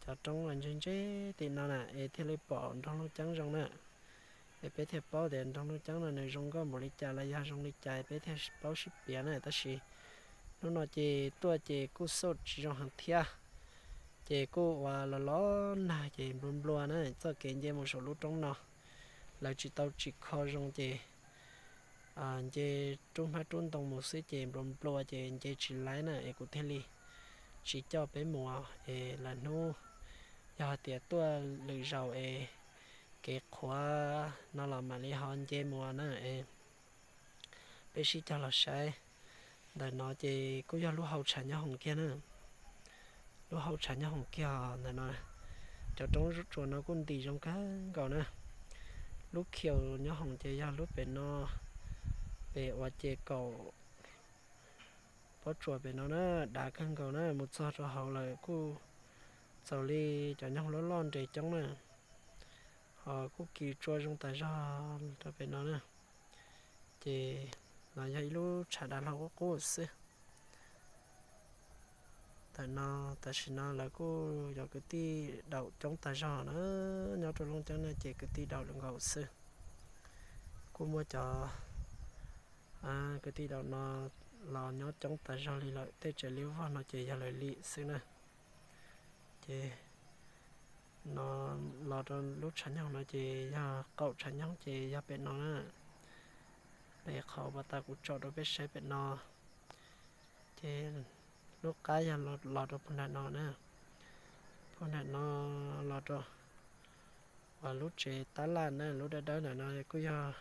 cov roob ntse ntse tim no na es thiaj li pom nroog Looj Ceeb zoo na. Es peb thiaj paub tias nroog Looj Ceeb no nws zoo nkauj npaum li cas los yog zoo li cas peb thiaj paub sib piav na. Tab sis hnub no ces tuaj ces kuj xauj tsis zoo heev thiab. Ces kuj ua los los nag ces nplua nplua na, txoj kev nce mus saum lub roob no lawv tsis tau tsim kho zoo ces nce rub hmab rub ntoo mus xwb ces nplua nplua ces nce tsis laib na es kuv thiaj li tsis coj peb mus es lawm hnub yog hais tias tuaj lwm zaus es kev qhuav no los mam li ho nce mus na. Peb sib cog los saib. Ntawm no ces kuj yog lub hau tshav nyob hoom kiag na. Lub hau tshav nyob hoom kiag ntawm no, cov roob tsuas no kuj ntim zoo kawg nkaus na. Lub khiu nyob hoom ces yog lub pem no, pem uas ces kaum pob tsuas pem no na, dav kawg nkaus na, mus txog rau hauv lawm kuj txaus li cov nyoog loj loj nres coob na, ho kuj kis tsua zoo tas zog rau pem no na. Ces no yog ib lub tshav dav hlau qub qub xwb. Ntawm no, tam sim no lawv kuj yog kwv tij daum coob tas zog na, nyob rau Looj Ceeb no ces kwv tij daum lawm nkaus xwb. Kuj muaj cov kwv tij daum no los nyob coob tas zog li lawm, tej tsev liab vog no ces yog lawv li xwb na. Ces no los rau lub tshav nyoog no ces yog qaum tshav nyoog ces yog pem no na. Pem qhov uas tas kuv tsom rau peb saib pem no. Ces lub qab yog los rau puag nram no na. Puag nram no los rau uas lub tsev tab laj na, lub dawb dawb ntawm no kuj yog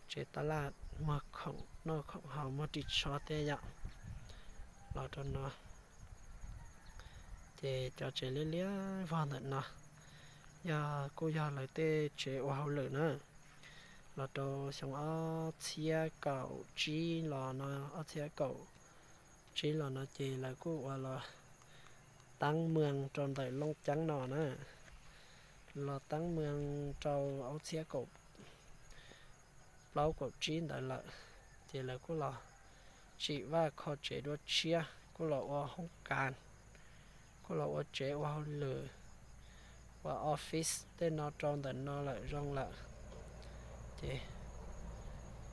tsev tab laj, muag khoom noj khoom haus, muag ris tsho thiab yom. Los rau no ces cov tsev liab liab vog ntawm no yog kuj yog lawv tej tsev ua hauj lwm na. Los rau xyoo ob txhiab kaum tsib los no, ob txhiab kaum tsib los no ces lawv kuj ua los teeb mws rau ntawm Looj Ceeb no na. Los teeb mws rau ob txhiab kaum plaub kaum tsib ntawd lawm, ces lawv kuj los tsim vaj kho tsev dua tshiab, kuj los ua hoob kas, kuj los ua tsev ua hauj lwm, ua office tej no rau ntawm no lawm zoo lawm. Ces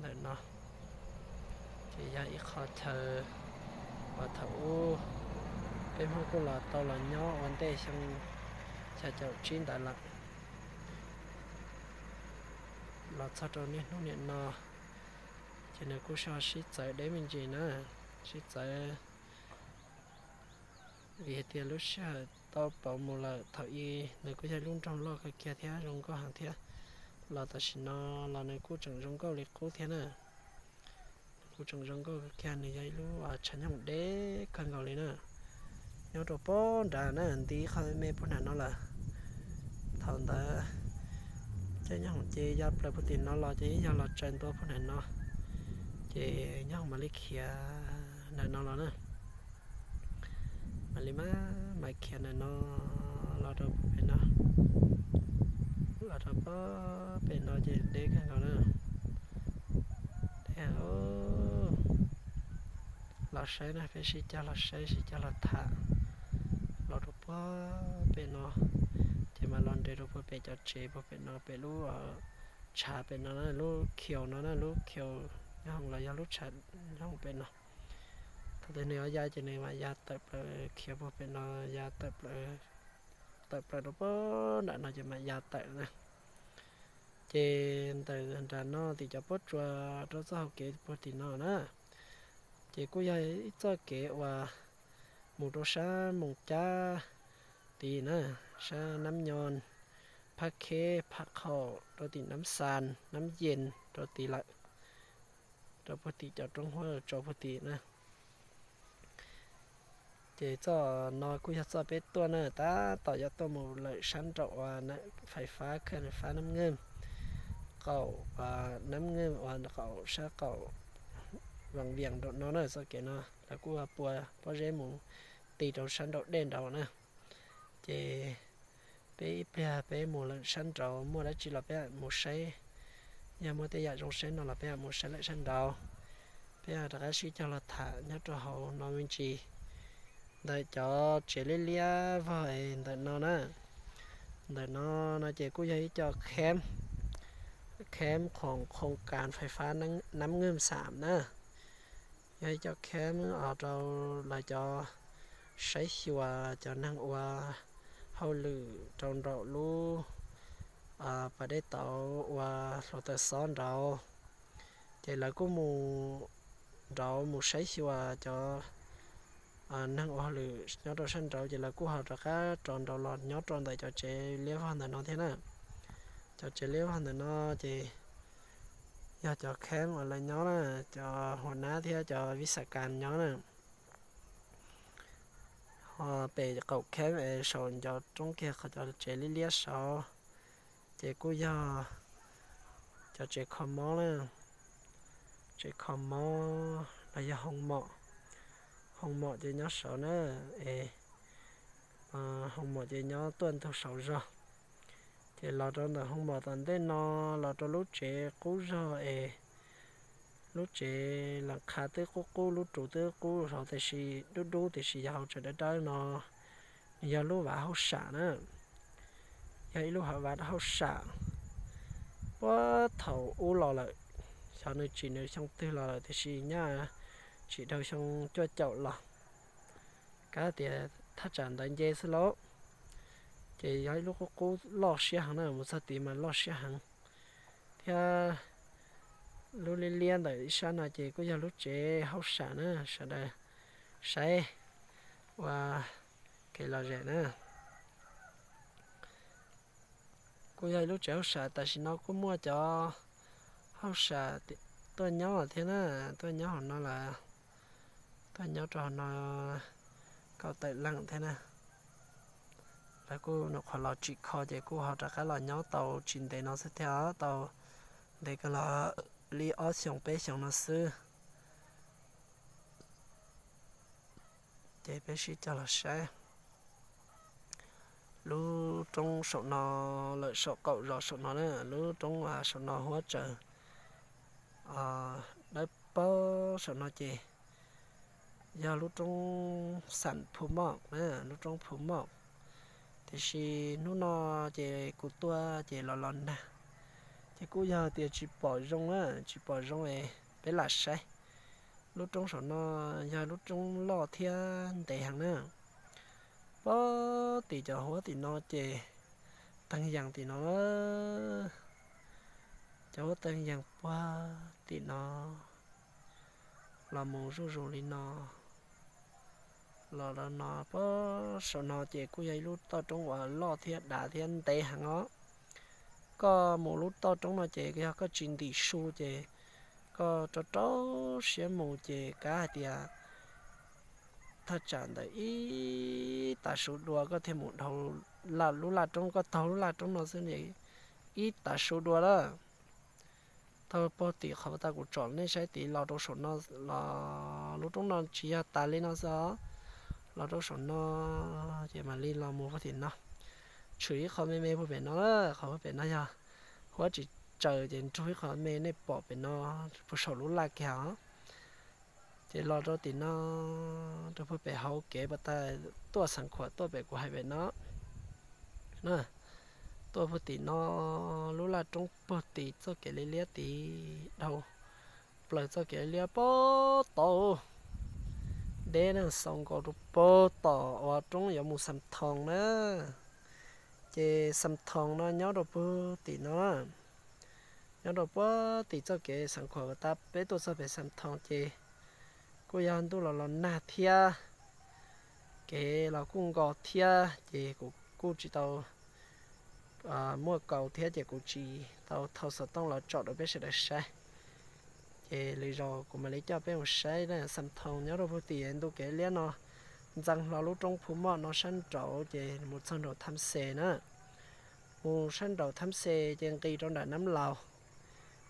ntawm no ces yog ib qho chaw uas thaum ub peb Hmoob kuj los tau los nyob ua ntej xyoo xya caum tsib ntawd lawm. Los txog rau niaj hnub niam no ces nws kuj sib txawv deb me ntsis na, sib txawv vim hais tias lub sij hawm tau pauv mus lawm. Thaum ub nws kuj yog lub nroog loj kawg kiag thiab zoo nkauj heev thiab, los tam sim no los nws kuj tseem zoo nkauj li qub thiab na. Nws kuj tseem zoo nkauj kawg kiag, nws yog ib lub tshav nyoog deb kawg nkaus li na. Nyob rau pob nrad na, nti qhov me puag nram no lawm. Thaum ntawd caij nyob hoom ces ya plaws puag tim no los ces yog los tsaws ntua puag nram no, ces nyob hoom mam li khiav nram no los na. Mam li mam, mam khiav nram no los rau pem no, los rau pem no ces deb kawg nkaus na. Deb, los saib na, peb sib cog los saib sib cog los tham. Los rau puag pem no ces mam los nres rau puag pem cov tsev puag pem no, pem lub tshav pem no na, lub khiaus no na, lub khiaus nyob hoom los yog lub tshav nyob hoom pem no. Thaum twg nws yuav ya ces nws mam ya tawm plaws khiav puag pem no, ya tawm plaws, tawm plaws rau puag nram no ces mam ya tawm na. Ces ntawm nram no tim cov pob tsuas rau txoj hauv kev puag tim no na, ces kuj yog ib txoj kev uas mus rau sab Moos Cab tid na, sab Nab Nyo, Phab Kheb, Phab Khaum, rau tim Nab Xas, Nab Yees rau tid lawm, rau puag tim cov roob huab tso puag tim na. Ces txoj no kuj yog txoj peb tuaj na, tab tom yuav tuaj mus lawm sab nraum uas fais fab khawj fab Nab Nkeej, qaum Nab Nkeej uas qaum sab qaum Vaj Viam nraum no na. Txoj kev no lawv kuj pua pob zeb mus ti rau sab nraum dej nraud na. Ces peb ib pliag peb mus lawm sab nraud, muaj dab tsi los peb mus saib, yog muaj tej yam zoo saib no los peb mus saib lawm sab nraud. Peb rov qab sib cog los tham nyob rau hauv no me ntsis. Ntawm cov tsev liab liab vog ntawm no na, ntawm no no ces kuj yog ib co kheb, kheb khoom khoo kas fais fab Nab Nkeej Xam na. Yog ib co kheb rau lawv cov saib xyuas cov neeg ua hauj lwm rau nraum lub pas dej tauv ua hluav taws xob nraud. Ces lawv kuj mus nraud mus saib xyuas cov neeg ua hauj lwm nyob rau sab nraud, ces lawv kuj ho rov qab rov nraud los nyob rau ntawm cov tsev liab vog ntawm no thiab na. Cov tsev liab vog ntawm no ces yog cov kheb uas lawv nyob na, cov huas nab thiab cov vis xas kas nyob na. Ho pem qaum kheb es saum ncov roob kiag qhov cov tsev liab liab saud ces kuj yog cov tsev kho mob na, tsev kho mob los yog hoo mom. Hoo Mom ces nyob saud na, es Hoo Mom ces nyob tuaj ntug saud zog. Ces los rau ntawm Hoo Mom tom ntej no, los rau lub tsev qub zog es lub tsev las qha twb qub qub, lub ru twb qub hauv tiam sis dub dub tiam sis yog hauv tsev dawb dawb no, nws yog lub vaj hauj sam na. Yog ib lub vaj hauj sam puag thaum ub los lawm, xyov nws tsim nws xyoo twg los lawm tiam sis nyaj tsis dhau xyoo cuaj caum los, kav tias thaj tsam ntawd nce xwb lauj. Ces yog ib lub qub qub loj siab heev na, mus txog tid mas loj siab heev. Thiab lub liab liab ntawm ib sab no ces kuj yog lub tsev hauj sam na, sawv daws saib ua kev lom zem na. Kuj yog ib lub tsev hauj sam, tam sim no kuj muaj cov hauj sam tuaj nyob thiab na, tuaj nyob hauv no lawm, tuaj nyob rau hauv no kaum tawm leej thiab na. Lawv kuj nyuam qhuav los tsim kho ces kuj ho rov qab los nyob tau tsis ntev no xwb thiab, tau ntev kawg los li ob xyoos peb xyoos no xwb. Ces peb sib cog los saib lub roob saum no lawm, saum qaum zos saum no na, lub roob saum no huab tsaws dawb paug saum no ces yog lub roob Xam Phu Moj, lub roob Phu Moj. Tiam sis hnub no ces kuv tuaj ces los los nag, ces kuj yog tias tsis pom zoo na, tsis pom zoo es peb lam saib. Lub roob saum no yog lub roob loj thiab ntev heev na. Puag tim cov huab tim no ces teeg yees tim no, cov huab teeg yees puag tim no los mus zuj zus li no. Los rau no, puag saum no ces kuj yog ib lub toj roob uas loj thiab dav thiab ntev heev os. Koj mus lub toj roob no ces yog koj tsis ntim su ces koj rau rau siab mus ces kav hais tias thaj tsam ntawm ib tav su dua koj thiaj mus dhau lub laj roob, koj taug lub laj roob no xwb ib tav su dua lawm. Taug puag tim qhov uas kuv tsom nej saib tid los rau saum no, los lub roob no tsis yog tas li no xwb os. Los rau saum no ces mam li los mus puag tim no, tshwm ib qho me me puag pem no, qhov puag pem no yog huab tsis tsaws ces nrug ib qho me nej pom pem no puag saum lub laj kiag os. Ces los rau tim no, rau puag pem hauv kev pas tas tuaj Xeev Khuam tuaj pem kuv hais pem no na, tuaj puag tim no, lub laj roob puag tim txoj kev liab liab tid, dhau plaws txoj kev liab puag tod, deb na, xaus nkaus rau puag tom uas roob yuav mus Xam Thoos na. Ces Xam Thoos no nyob rau puag tim no, nyob rau puag tim txoj kev Xeev Khuam uas tas peb tuaj txog pem Xam Thoos ces kuj yog ntuj los los nag thiab, kev los kuj nkos thiab ces kuv kuj tsis tau muaj kaus thiab ces kuv tsis tau thau xov tooj los tsom rau peb sawv daws saib. Ces lwm zaus kuv mam li coj peb mus saib na. Xam Thoos nyob rau puag tim ntu kev liab no, ntxeev hlo lub roob Phu Moj no sab nraud ces mus txog nraum Tham Xes na. Mus sab nraum Tham Xes ces nqis rau nram Nab Laus,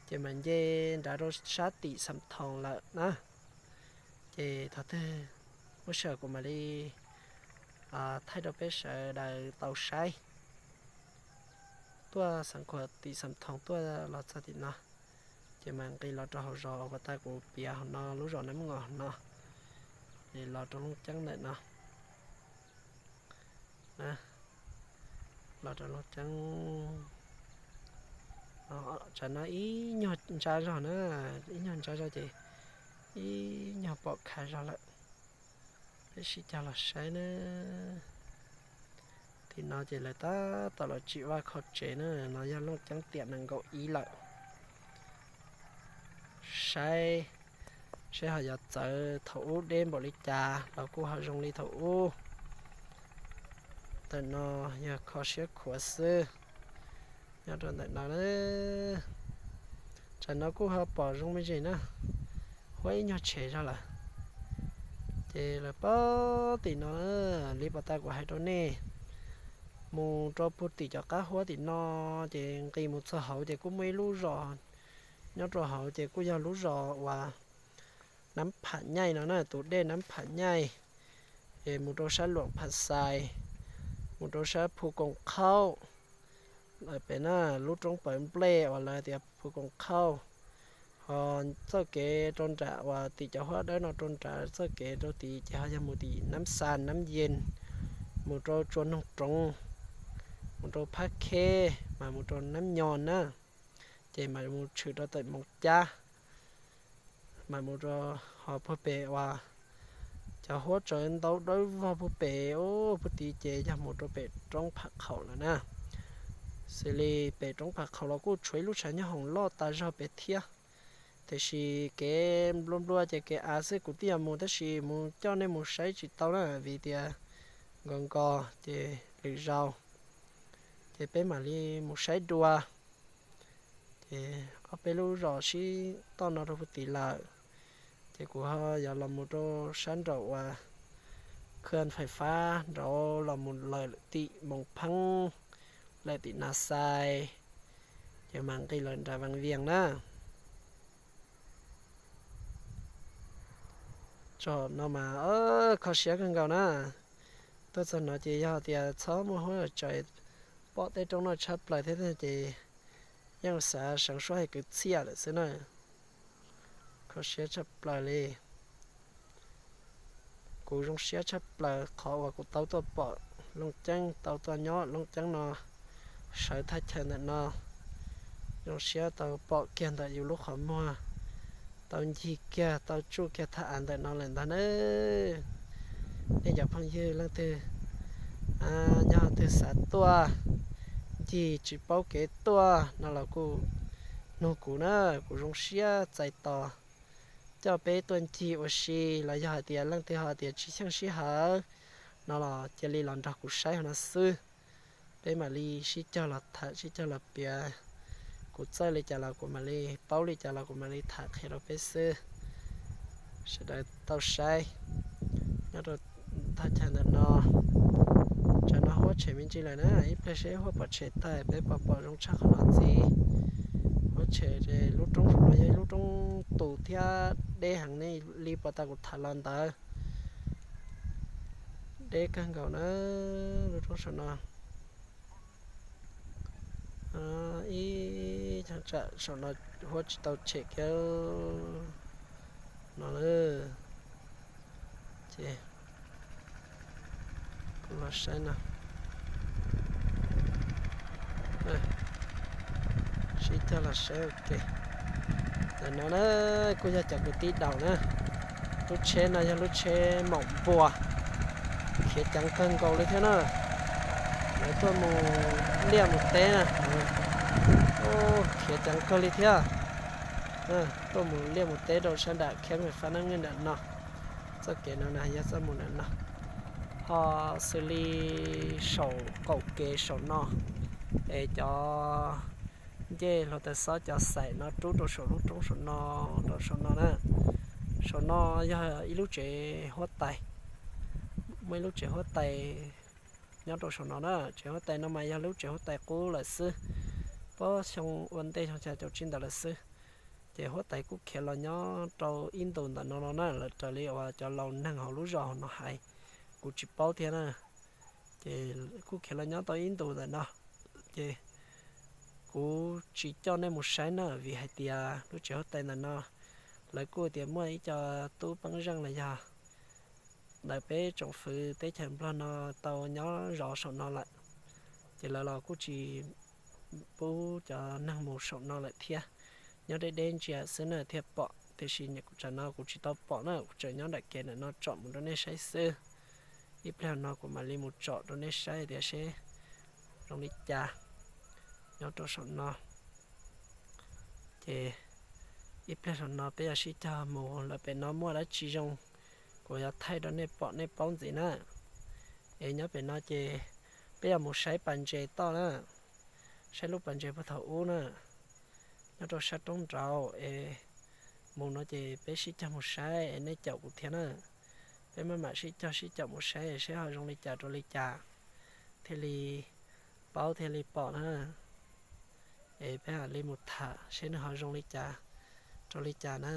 ces mam nce nrad rau sab tim Xam Thoos lawm na. Ces thaum twg muaj sij hawm kuv mam li thaij rau peb sawv daws tau saib. Tuaj Xeev Khuam tim Xam Thoos tuaj los txog tim no, ces mam nqis los rau hauv zos uas tas kuv piav hauv no, lub zos Nab Ngos no, es los rau Looj Ceeb ntawm no. Los rau Looj Ceeb, tsam no ib nyuag ntsa zog na, ib nyuag ntsa zog ces ib nyuag pom khav zog lawm. Peb sib cog los saib na. Tim no ces lawv tab tom los tsim vaj kho tsev na, no yog Looj Ceeb tiam nees nkaum ib lawm. Saib seb ho yuav txawv thaum ub deb npaum li cas los kuj ho zoo li thaum ub. Ntawm no yog kho siab khuav xwb. Nyob rau ntawm no, tsam no kuj ho pom zoo me ntsis na, huab ib nyuag tshem zog lawm. Ces lawv puag tim no, li pas tas kuv hais rau nej, mus rau puag tim cov qab huab tim no, ces nqis mus txog hauv ces kuj muaj ib lub zos nyob rau hauv ces kuj yog lub zos uas Nab Pham Nyaij no na, tus dej Nab Pham Nyaij, ces mus rau sab Luam Pham Xais, mus rau sab Phu Koom Khaub, pem na, lub roob pawv nplej uas lawv tias Phu Koom Khaub. Ho txoj kev rau nram uas tim cov huab dawb no rau nram txoj kev rau tid ces ho yog mus tim Nab Xas Nab Yees, mus rau Tsua Noog Roov, mus rau Phab Kheb mas mus rau Nab Nyo na, ces mam mus tshwm rau tim Moos Cab, mam mus rau ho puag pem uas cov huab tsaws ntau dawb vog puag pem ub puag tid ces yog mus rau pem roob Pham Qhaum lawm na. Xws li pem roob Pham Qhaum los kuj tshuav ib lub tshav nyob hoom loj tas zog pem thiab, tiam sis kev nplua nplua ces kev av xwb kuv twb yuav mus tab sis mus coj nej mus saib tsis tau na vim tias nkaus nkaus ces lwm zaus ces peb mam li mus saib dua. Ces ob peb lub zos sib toj no rau puag tid lawm, ces kuv ho yuav los mus rau sab nraum uas khwj fais fab nraud los mus lawm tim Moos Pheeb, lawm tim Nas Xais, ces mam nqis lawm nram Vaj Vias na. Tsom no mas kho siab kawg nkaus na. Tuaj txog no ces yog tias txhob muaj huab tsaws pom tej roob no tshaj plaws thiab ces yeej xav seev suab hais kwv txhiaj lawm xwb na. Kho siab tshaj plaws li. Kuv zoo siab tshaj plaws qhov uas kuv tau tuaj pom Looj Ceeb, tau tuaj nyob Looj Ceeb no, sawv thaj chaw ntawm no. Zoo siab tau pom kiag ntawm yus lub qhov muag, tau ncig kiag tau tsuj kiag thaj av ntawm no lawm ntag na. Nej cov phooj ywg leej twg nyob twg xav tuaj ncig tsis paub kev tuaj no los kuj nug kuv na, kuv zoo siab txais tos coj peb tuaj ncig ua si. Los yog hais tias leej twg ho tias tsis xyeej sij hawm no los cia li los nrog kuv saib hauv no xwb, peb mam li sib cog los tham sib cog los piav. Kuv txawj li cas los kuv mam li, paub li cas los kuv mam li tham qhia rau peb xwb. Sawv daws tau saib nyob rau thaj chaw ntawm no, tsam no huab tshem me ntsis lawm na, ib pliag seb huab pom tshem tag peb pom pom zoo tshaj qhov no ntxiv. Huab tshem, lub roob saum no yog ib lub roob tus thiab deb heev, nej li pom tas kuv tham los ntawd. Deb kawg nkaus na, lub roob saum no. Ib, tsam saum no huab tsis tau tshem kiag no lawm. Ces kuv los saib no, sib cog los saib ua ke. Ntawm no na kuj yog cov kwv tij daus na. Lub tsheb no yog lub tsheb maum npua, khiav ceev kawg nkaus li thiab na. Lawv tuaj mus liaj mus teb na, khiav ceev kawg li thiab. Tuaj mus liaj mus teb rau sab nram khiab me fab nab nge nram no. Txoj kev no na yog txoj mus nram no. Ho xws li saum qaum kev saum no, es cov ncej hluav taws xob cov xaim no rub rau saum lub roob saum no, rau saum no na. Saum no yog ib lub tsev huab tais, muaj ib lub tsev huab tais nyob rau saum no na. Tsev huab tais no mas yog lub tsev huab tais qub lawm xwb, puag xyoo ua ntej xyoo xya caum tsib ntawd lawm xwb. Ces huab tais kuj khiav los nyob rau ib ntus ntawm no no na, lawv raws li uas cov laus neeg hauv lub zos no hais, kuv tsis paub thiab na. Ces kuj khiav los nyob tau ib ntus ntawm no, ces kuv tsis coj nej mus saib na vim hais tias lub tsev huab tais ntawm no lawv kuj tias muaj ib co tub peeb zeej los yog ntawm peb tsoom fwv teb chaws Nplog no tau nyob zov saum no lawm, ces lawv los kuj tsis pub cov neeg mus saum no lawm thiab. Nyob deb deb ntsia xwb na thiaj pom, tiam sis tsam no kuv tsis tau pom na, kuv tseem nyob nram kev ntawm no tsom mus rau nej saib xwb. Ib pliag no kuv mam li mus tsom rau nej saib tias seb zoo li cas nyob rau saum no. Ces ib pliag saum no peb yuav sib cog mus lawm, pem no muaj dab tsi zoo kuv yuav thaij rau nej pom nej paub ntxiv na. Es nyob pem no ces peb yuav mus saib pas ntses toj na, saib lub pas ntses puag thaum ub na, nyob rau sab roob nraud es mus no ces peb sib cog mus saib es nej caum kuv thiab na. Peb maj mam sib cog sib caum mus saib seb ho zoo li cas rau li cas thiaj li paub thiaj li pom na. Es peb mam li mus tham seb nws ho zoo li cas rau li cas na.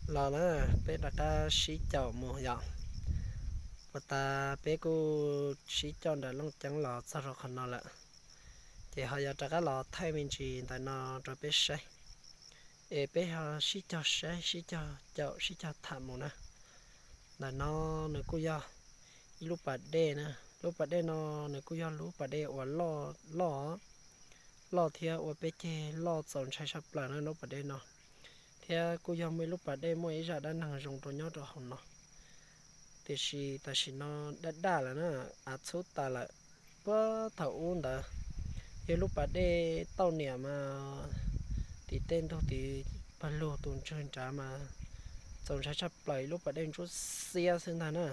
Los na, peb rov qab sib caum mus yom. Puag ta peb kuj sib coj nram Looj Ceeb los txog rau qhov no lawm, ces ho yuav rov qab los thaij me ntsis ntawm no rau peb saib. Es peb ho sib cog saib, sib cog caum, sib cog tham mus na. Ntawm no nws kuj yog ib lub pas dej na. Lub pas dej no nws kuj yog lub pas dej uas loj, loj thiab ua peb ceg loj txaus ntshai tshaj plaws na lub pas dej no. Thiab kuj yog muaj ib lub pas dej muaj ib zaj dab neeg zoo rau nyob rau hauv no. Tiam sis tam sim no daj daj lawm na, av txhub tas lawm. Puag thaum ub ntawd yog lub pas dej tauj niam mas tim tej ntug tid pawg lug tus ntswg nrad mas txaus ntshai tshaj plaws, ib lub pas dej ntsuab xiab xwb ntag na.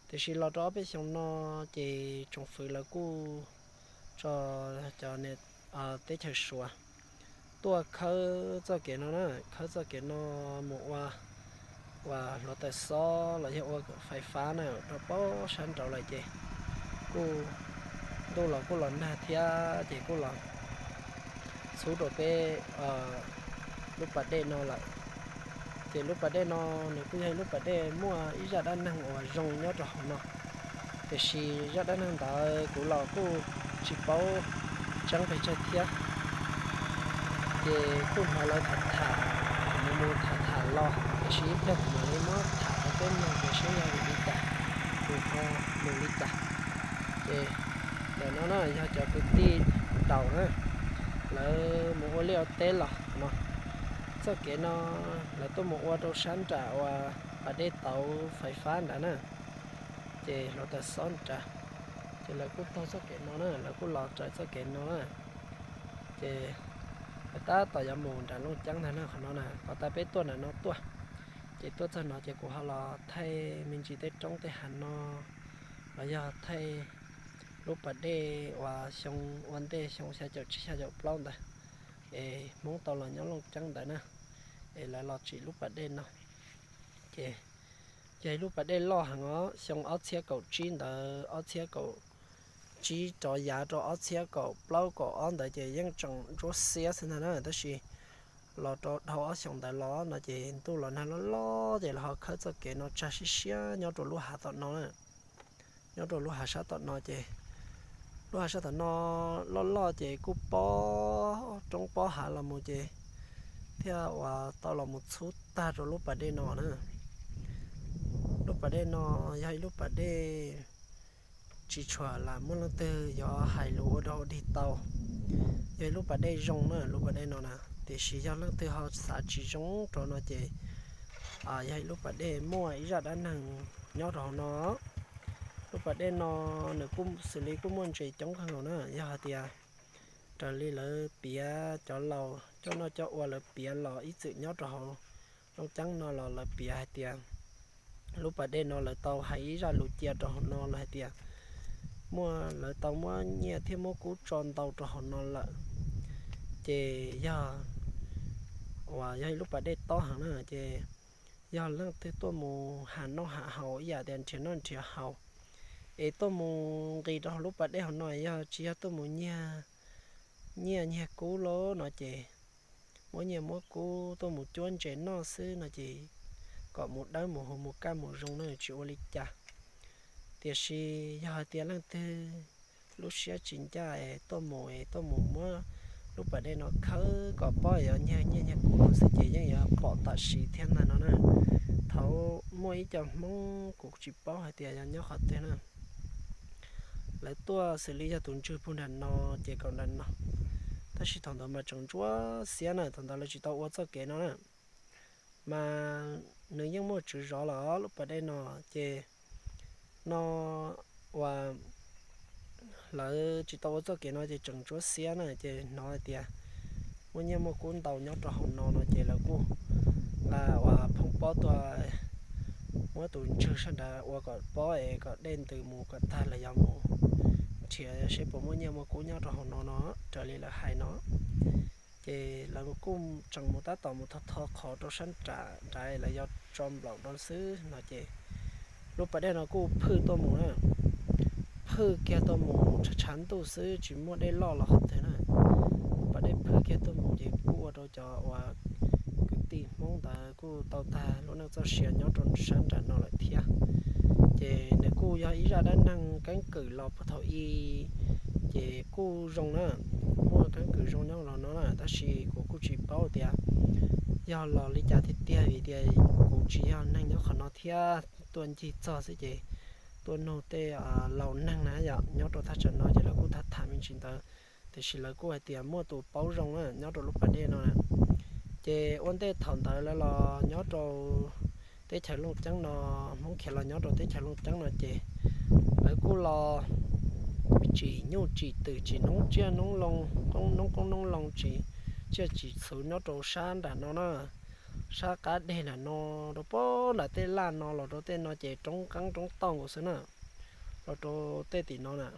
Tiam sis los rau ob peb xyoo no ces tsoom fwv lawv kuj tso cov teb chaws Suav tuaj khawb txoj kev no na, khawb txoj kev no mus ua, ua hluav taws xob los yog ua fais fab na rau pab sab nraud lawm ces kuj ntuj los kuj los nag thiab ces kuj los txhub rau peb lub pas dej no lawm. Ces lub pas dej no nws kuj yog ib lub pas dej muaj ib zaj dab neeg uas zoo nyob rau hauv no. Tiam sis zaj dab neeg ntawd kuv los kuj tsis paub tseeb pes tsawg thiab. Ces kuj hnov lawv tham tham, mus mus tham tham los, tiam sis ib pliag kuv mam li muab tham rau peb mloog ces seb yog vim li cas, mus ho mus li cas. Ces ntawm no na yog cov kwv tij Daus na, lawv mus ua liaj ua teb los no. Txoj kev no lawv tuaj mus ua rau sab nram uas pas dej tauv fais fab nrad na, ces hluav taws xob nrad. Ces lawv kuj taug txoj kev no na, lawv kuj los raws txoj kev no na. Ces lawv tab tom yuav mus nram Looj Ceeb ntag na qhov no na, qhov tas peb tuaj nram no tuaj. Ces tuaj txog no ces kuv ho los thaij me ntsis tej roob tej hav no, los yog thaij lub pas dej uas xyoo ua ntej xyoo xya caum tsib xya caum plaub ntawd, es Hmoob tau los nyob Looj Ceeb ntawd na, es lawv los tsim lub pas dej no. Ces yog ib lub pas dej loj heev os, xyoo ob txhiab kaum tsib ntawd, ob txhiab kaum tsib rov yav rau ob txhiab kaum plaub kaum ob ntawd ces yeej tseem ntsuab xiab xwb ntag na, tab sis los rau dhau ob xyoos ntawd los no ces ntuj los nag loj loj ces lawv ho khawb txoj kev no tsag siab siab nyob rau lub hav tom no na. Nyob rau lub hav sab tom no ces lub hav sab tom no loj loj ces kuj pob roob pob hav los mus ces thiaj uas tau los mus txhub tag rau lub pas dej no na. Lub pas dej no yog ib lub pas dej tsis tshua lam muaj leej twg yuav hais lus ua dog ua dig tau. Yog ib lub pas dej zoo na lub pas dej no na, tiam sis yog leej twg ho xav tsis zoo rau no ces yog ib lub pas dej muaj ib zaj dab neeg nyob rau hauv no. Lub pas dej no nws kuj xws li kuj muaj ntses coob kawg nkaus na, yog hais tias raws li lawv piav cov laus coj noj coj ua lawv piav los ib txwm nyob rau hauv Looj Ceeb no los lawv piav hais tias lub pas dej no lawv tau hais ib zaj lus cia rau hauv no los hais tias muaj lawv tau muab nyiaj thiab muab kub tso ntau rau hauv no lawm. Ces yog uas yog ib lub pas dej tob heev na ces yog leej twg tuaj mus ham noj ham haus ib yam tias nrhiav noj nrhiav haus es tuaj mus nqis rau hauv lub pas dej hauv no yog tsis yog tuaj mus nyiag nyiaj nyiag kub lawm no ces muab nyiaj muab kub tuaj mus cuab ntses noj xwb no ces kom mus dawb mus huv mus kaj mus zoo na tsis ua li cas. Tiam sis yog hais tias leej twg lub siab tsis ncaj es tuaj mus es tuaj mus muab lub pas dej no khawb kom pob yuav nyiag nyiaj nyiag kub no xwb ces yeej yuav pom tam sim thiab ntag no na. Thaum muaj ib co Hmoob kuv tsis paub hais tias yog nyob qhov twg na, lawv tuaj xws li yog tus ntswg puag nram no ces kaum nram no, tab sis thaum ntawd mas tseem ntsuab xiab na, thaum ntawd lawv tsis tau ua txoj kev no na. Mas nws yeej muaj tswv zov los lub pas dej no ces no uas lawv tsis tau ua txoj kev no ces tseem ntsuab xiab na ces hnov hais tias muaj nyiaj muaj kub ntau nyob rau hauv no no ces lawv kuj nqa uas phoob pob tuaj muab tus ntswg sab nrad ua kom pob es kom dej ntws mus kom tag lawv yuav mus nrhiav seb puas muaj nyiaj muaj kub nyob rau hauv no no raws li lawv hais no. Ces lawv kuj tseem mus tab tom mus tho tho qhov rau sab nram nrad lawv yuav tso nplaum rau xwb no ces lub pas dej no kuj phwj tuaj mus na, phwj kiag tuaj mus tshav tshav ntuj xwb tsis muaj dej loj los qhov twg na. Pas dej phwj kiag tuaj mus ces kuj ua rau cov uas kwv tij Hmoob ntawd kuj tau tag lub neej txoj sia nyob rau sab nram no lawm thiab. Ces nws kuj yog ib zaj dab neeg keeb kwm los puag thaum i, ces kuj zoo na, muaj keeb kwm zoo nyob los no na, tab sis kuv kuj tsis paub tias yog los li cas tiag tiag, vim tias kuv tsis yog neeg nyob qhov no thiab, tuaj ncig txog xwb ces tuaj nug tej laus neeg na yom, nyob rau thaj tsam no ces lawv kuj tham tham me ntsis ntawd, tiam sis lawv kuj hais tias muaj tus paub zoo na nyob rau lub pas dej no na. Ces ua ntej thaum ntawd lawv los nyob rau teb chaws Looj Ceeb no, Hmoob khiav los nyob rau teb chaws Looj Ceeb no ces lawv kuj los tsim nyuj tsim twm tsim noob tsiaj noob loo, noob qoob noob loo tsim tsiaj tsim txhu nyob rau sab nram no na, sab qab deg nram no, rau puag nram tej laj no los rau tej no ces roob qeeb roob tauj nkaus xwb na, los rau tej tim no na.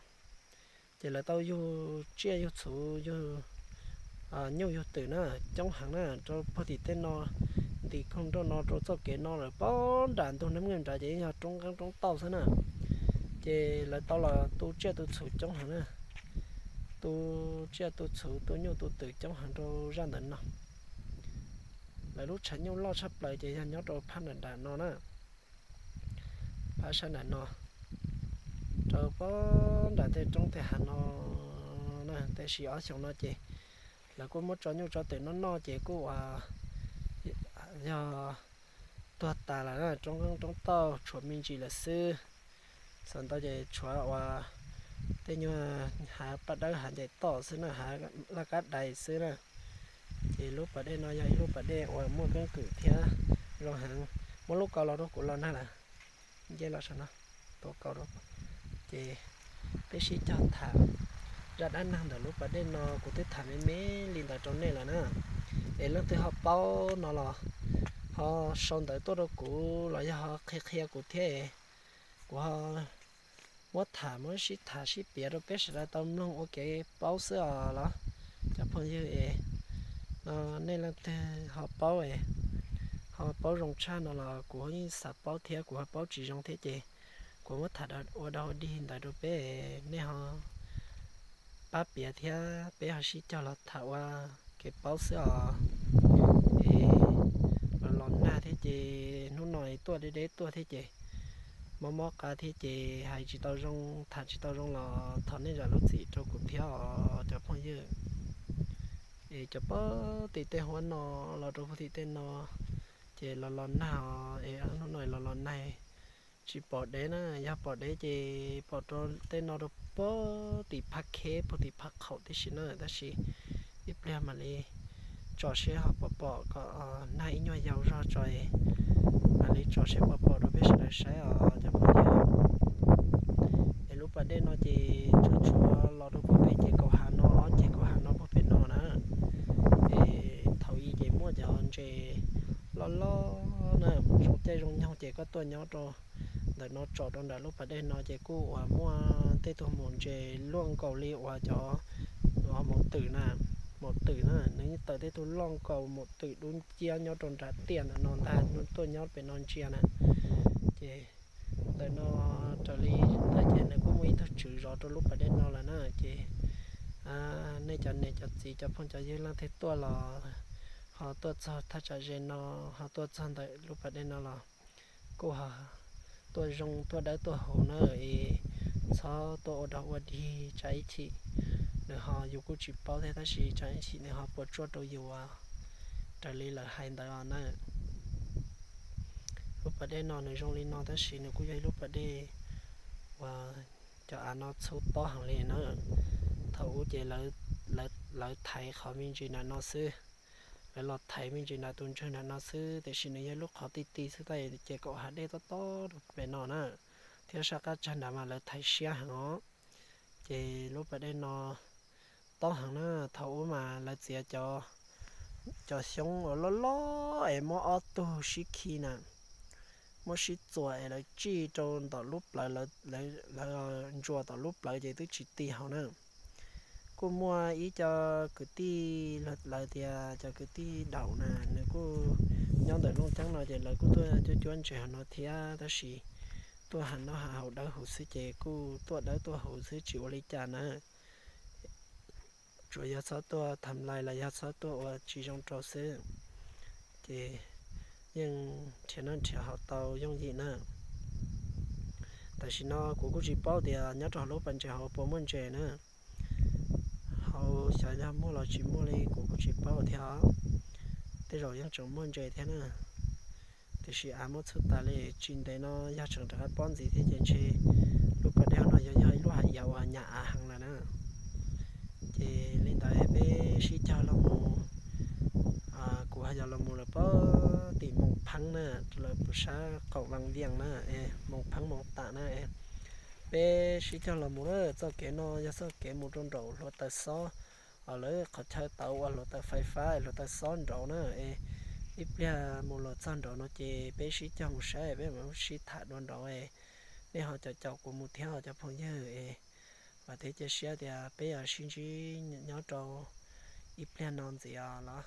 Ces lawv tau yug tsiaj yug txhu, yug nyuj yug twm na, coob heev na, rau puag tim tej no, ntim koog nroj no rau txoj kev no lawm puag nram ntug Neeb Nkeej nrad ces yeej yog roob qeeb roob tauj xwb na. Ces lawv tau los tu tsiaj tu txhu coob heev na, tu tsiaj tu txhu tu nyuj tu twm coob heev rau zaj ntawm no. Lawv lub tshav nyuj loj tshaj plaws ces yog nyob rau phab nram nram no na, phab sab nram no, rau puag nram tej roob tej hav no na. Tiam sis ob xyoos no ces lawv kuj muab tso nyuj tso twm noj noj ces kuj ua yog tuag tas lawm na, roob qeeb roob tauj tshuav me ntsis lawm xwb. Xam ntau ces tshuav ua tej nyuag hav paj dawb hav ncaim toj xwb na, hav laj kab dais xwb na. Ces lub pas dej no yog ib lub pas dej uas muaj keeb kwm thiab zoo heev. Muab lub kaus los rau kuv los nag lawm, nce los saum no, tua kaus rau. Ces peb sib cog tham zaj dab neeg ntawm lub pas dej no, kuv twb tham me me li ntawd rau nej lawm na. Es leej twg ho paub no los ho sau ntawv tuaj rau kuv los yog ho qhia qhia kuv thiab, kuv ho muab tham muab sib tham sib piav rau peb sawv daws tau mloog ua kev paub xwb os los cov phooj ywg es. No nej leej twg ho paub, ho paub zoo tshaj no los kuv yeej xav paub thiab, kuv ho paub tsis zoo thiab ces kuv muab tham ua dog ua dig ntawd rau peb, nej ho pab piav thiab peb ho sib cog los tham ua kev paub xwb os. Es los los nag thiab ces hnub no tuaj deb deb tuaj thiab ces mob mob qab thiab ces hais tsis tau zoo tham tsis tau zoo los thov nej zam lub txim rau kuv thiab os cov phooj ywg. Es cov puag tim tej huab no los rau puag tim tej no ces los los nag os, es hnub no los los nag tsis pom dev na, yog pom dev ces pom rau tej no rau puag tim phab kheb puag tim phab qaum tib si na, tab sis ib pliag mam li tso seb ho pom pom kom nag ib nyuag yau zog tso, mam li tso seb pom pom rau peb sawv daws saib os cov phooj ywg. Es lub pas dej no ces tsuas tshuav los rau puag pem ces kaum hav no, ces kaum hav no puag pem no na. Es thaum i ces muaj cov ntses loj loj na, zoo caij zoo nyoog ces koj tuaj nyob rau ntawm no tsom rau nram lub pas dej no ces kuj uas muaj tej tug maum ntses luaj nkaus li uas cov maum twm na, maum twm na, nws yeej tawm tej tug loj nkaus maum twm dub nciab nyob rau nram tiaj ntawm no ntag, tuaj nyob pem no ntsia na. Ces ntawm no raws li ntawd ces nws kuj muaj ib tug tswv zov rau lub pas dej no lawm na, ces nej cov niam cov txiv cov phooj cov ywg leej twg tuaj los ho tuaj txog thaj tsam ze no, ho tuaj txog ntawm lub pas dej no los kuj ho tuaj zoo tuaj dawb tuaj huv na, es txhob tuaj ua dog ua dig tsam ib chim nws ho, yus kuj tsis paub thiab tab sis tsam ib chim nws ho puas tsuaj rau yus raws li lawv hais ntawd os na. Lub pas dej no nws zoo li no tab sis nws kuj yog ib lub pas dej uas cov av no txhub tob heev li na. Thaum ub ces lawv thaiv qhov me ntsis nram no xwb, lawv los thaiv me ntsis nram tus ntswg nram no xwb, tiam sis nws yog lub qhov ti ti xwb, tab ces kaum hav dej tob tob rau pem no na, thiab sab qab tsag nrad mas lawv thaiv siab heev os. Ces lub pas dej no tob heev na, thaum ub mas lawv txiav cov xyoob uas loj loj es muab ob tug sib khi na, muab sib txuas es lawv tsij rau tom lub plawv, lawv ntsuas tom lub plawv ces twb tsis ti hauv na. Kuj muaj ib co kwv tij, lawv tias cov kwv tij Daum na, nws kuj nyob ntawm Looj Ceeb no ces lawv kuj tuaj cuab cuab ntses hauv no thiab, tab sis tuaj hav no hav hauv dawb huv xwb ces kuj tuaj dawb tuaj huv xwb tsis ua li cas na. Tsuas yog txhob tuaj tham lais los yog txhob tuaj ua tsis zoo rau xwb. ces yeej nrhiav noj nrhiav haus tau yooj yim na. Tam sim no kuv kuj tsis paub tias nyob rau hauv lub pas ntses hauv puas muaj ntses na. Hauv xyov yog muaj los tsis muaj li kuv kuj tsis paub thiab. Tej zaum yeej tseem muaj ntses thiab na. Tiam sis av muab txhub tas li, tsis ntev no yog tseem rov qab pob ntxiv thiab ces ntshe lub pas dej no yuav yog ib lub hais av uas nyam av heev lawm na. Ces li ntawd peb sib cog los mus, kuv ho yog los mus lawm pem tim Moos Pheeb na, lawm pem sab qaum Vaj Viaj na, es Moos Pheeb Moos Tam na. Peb sib cog los mus na, txoj kev no yog txoj kev mus rau nraum hluav taws xob, lawv qhov chaw tauv uas hluav taws fais fab, hluav taws xob nraud na. Es ib pliag mus los txog nraud no ces peb sib cog mus saib, peb mam sib tham dua nraud. Nej ho caum caum kuv mus thiab os cov phooj ywg. Vam thiab cia siab tias peb yuav sib ntsib nyob rau ib pliag no ntxiv os los.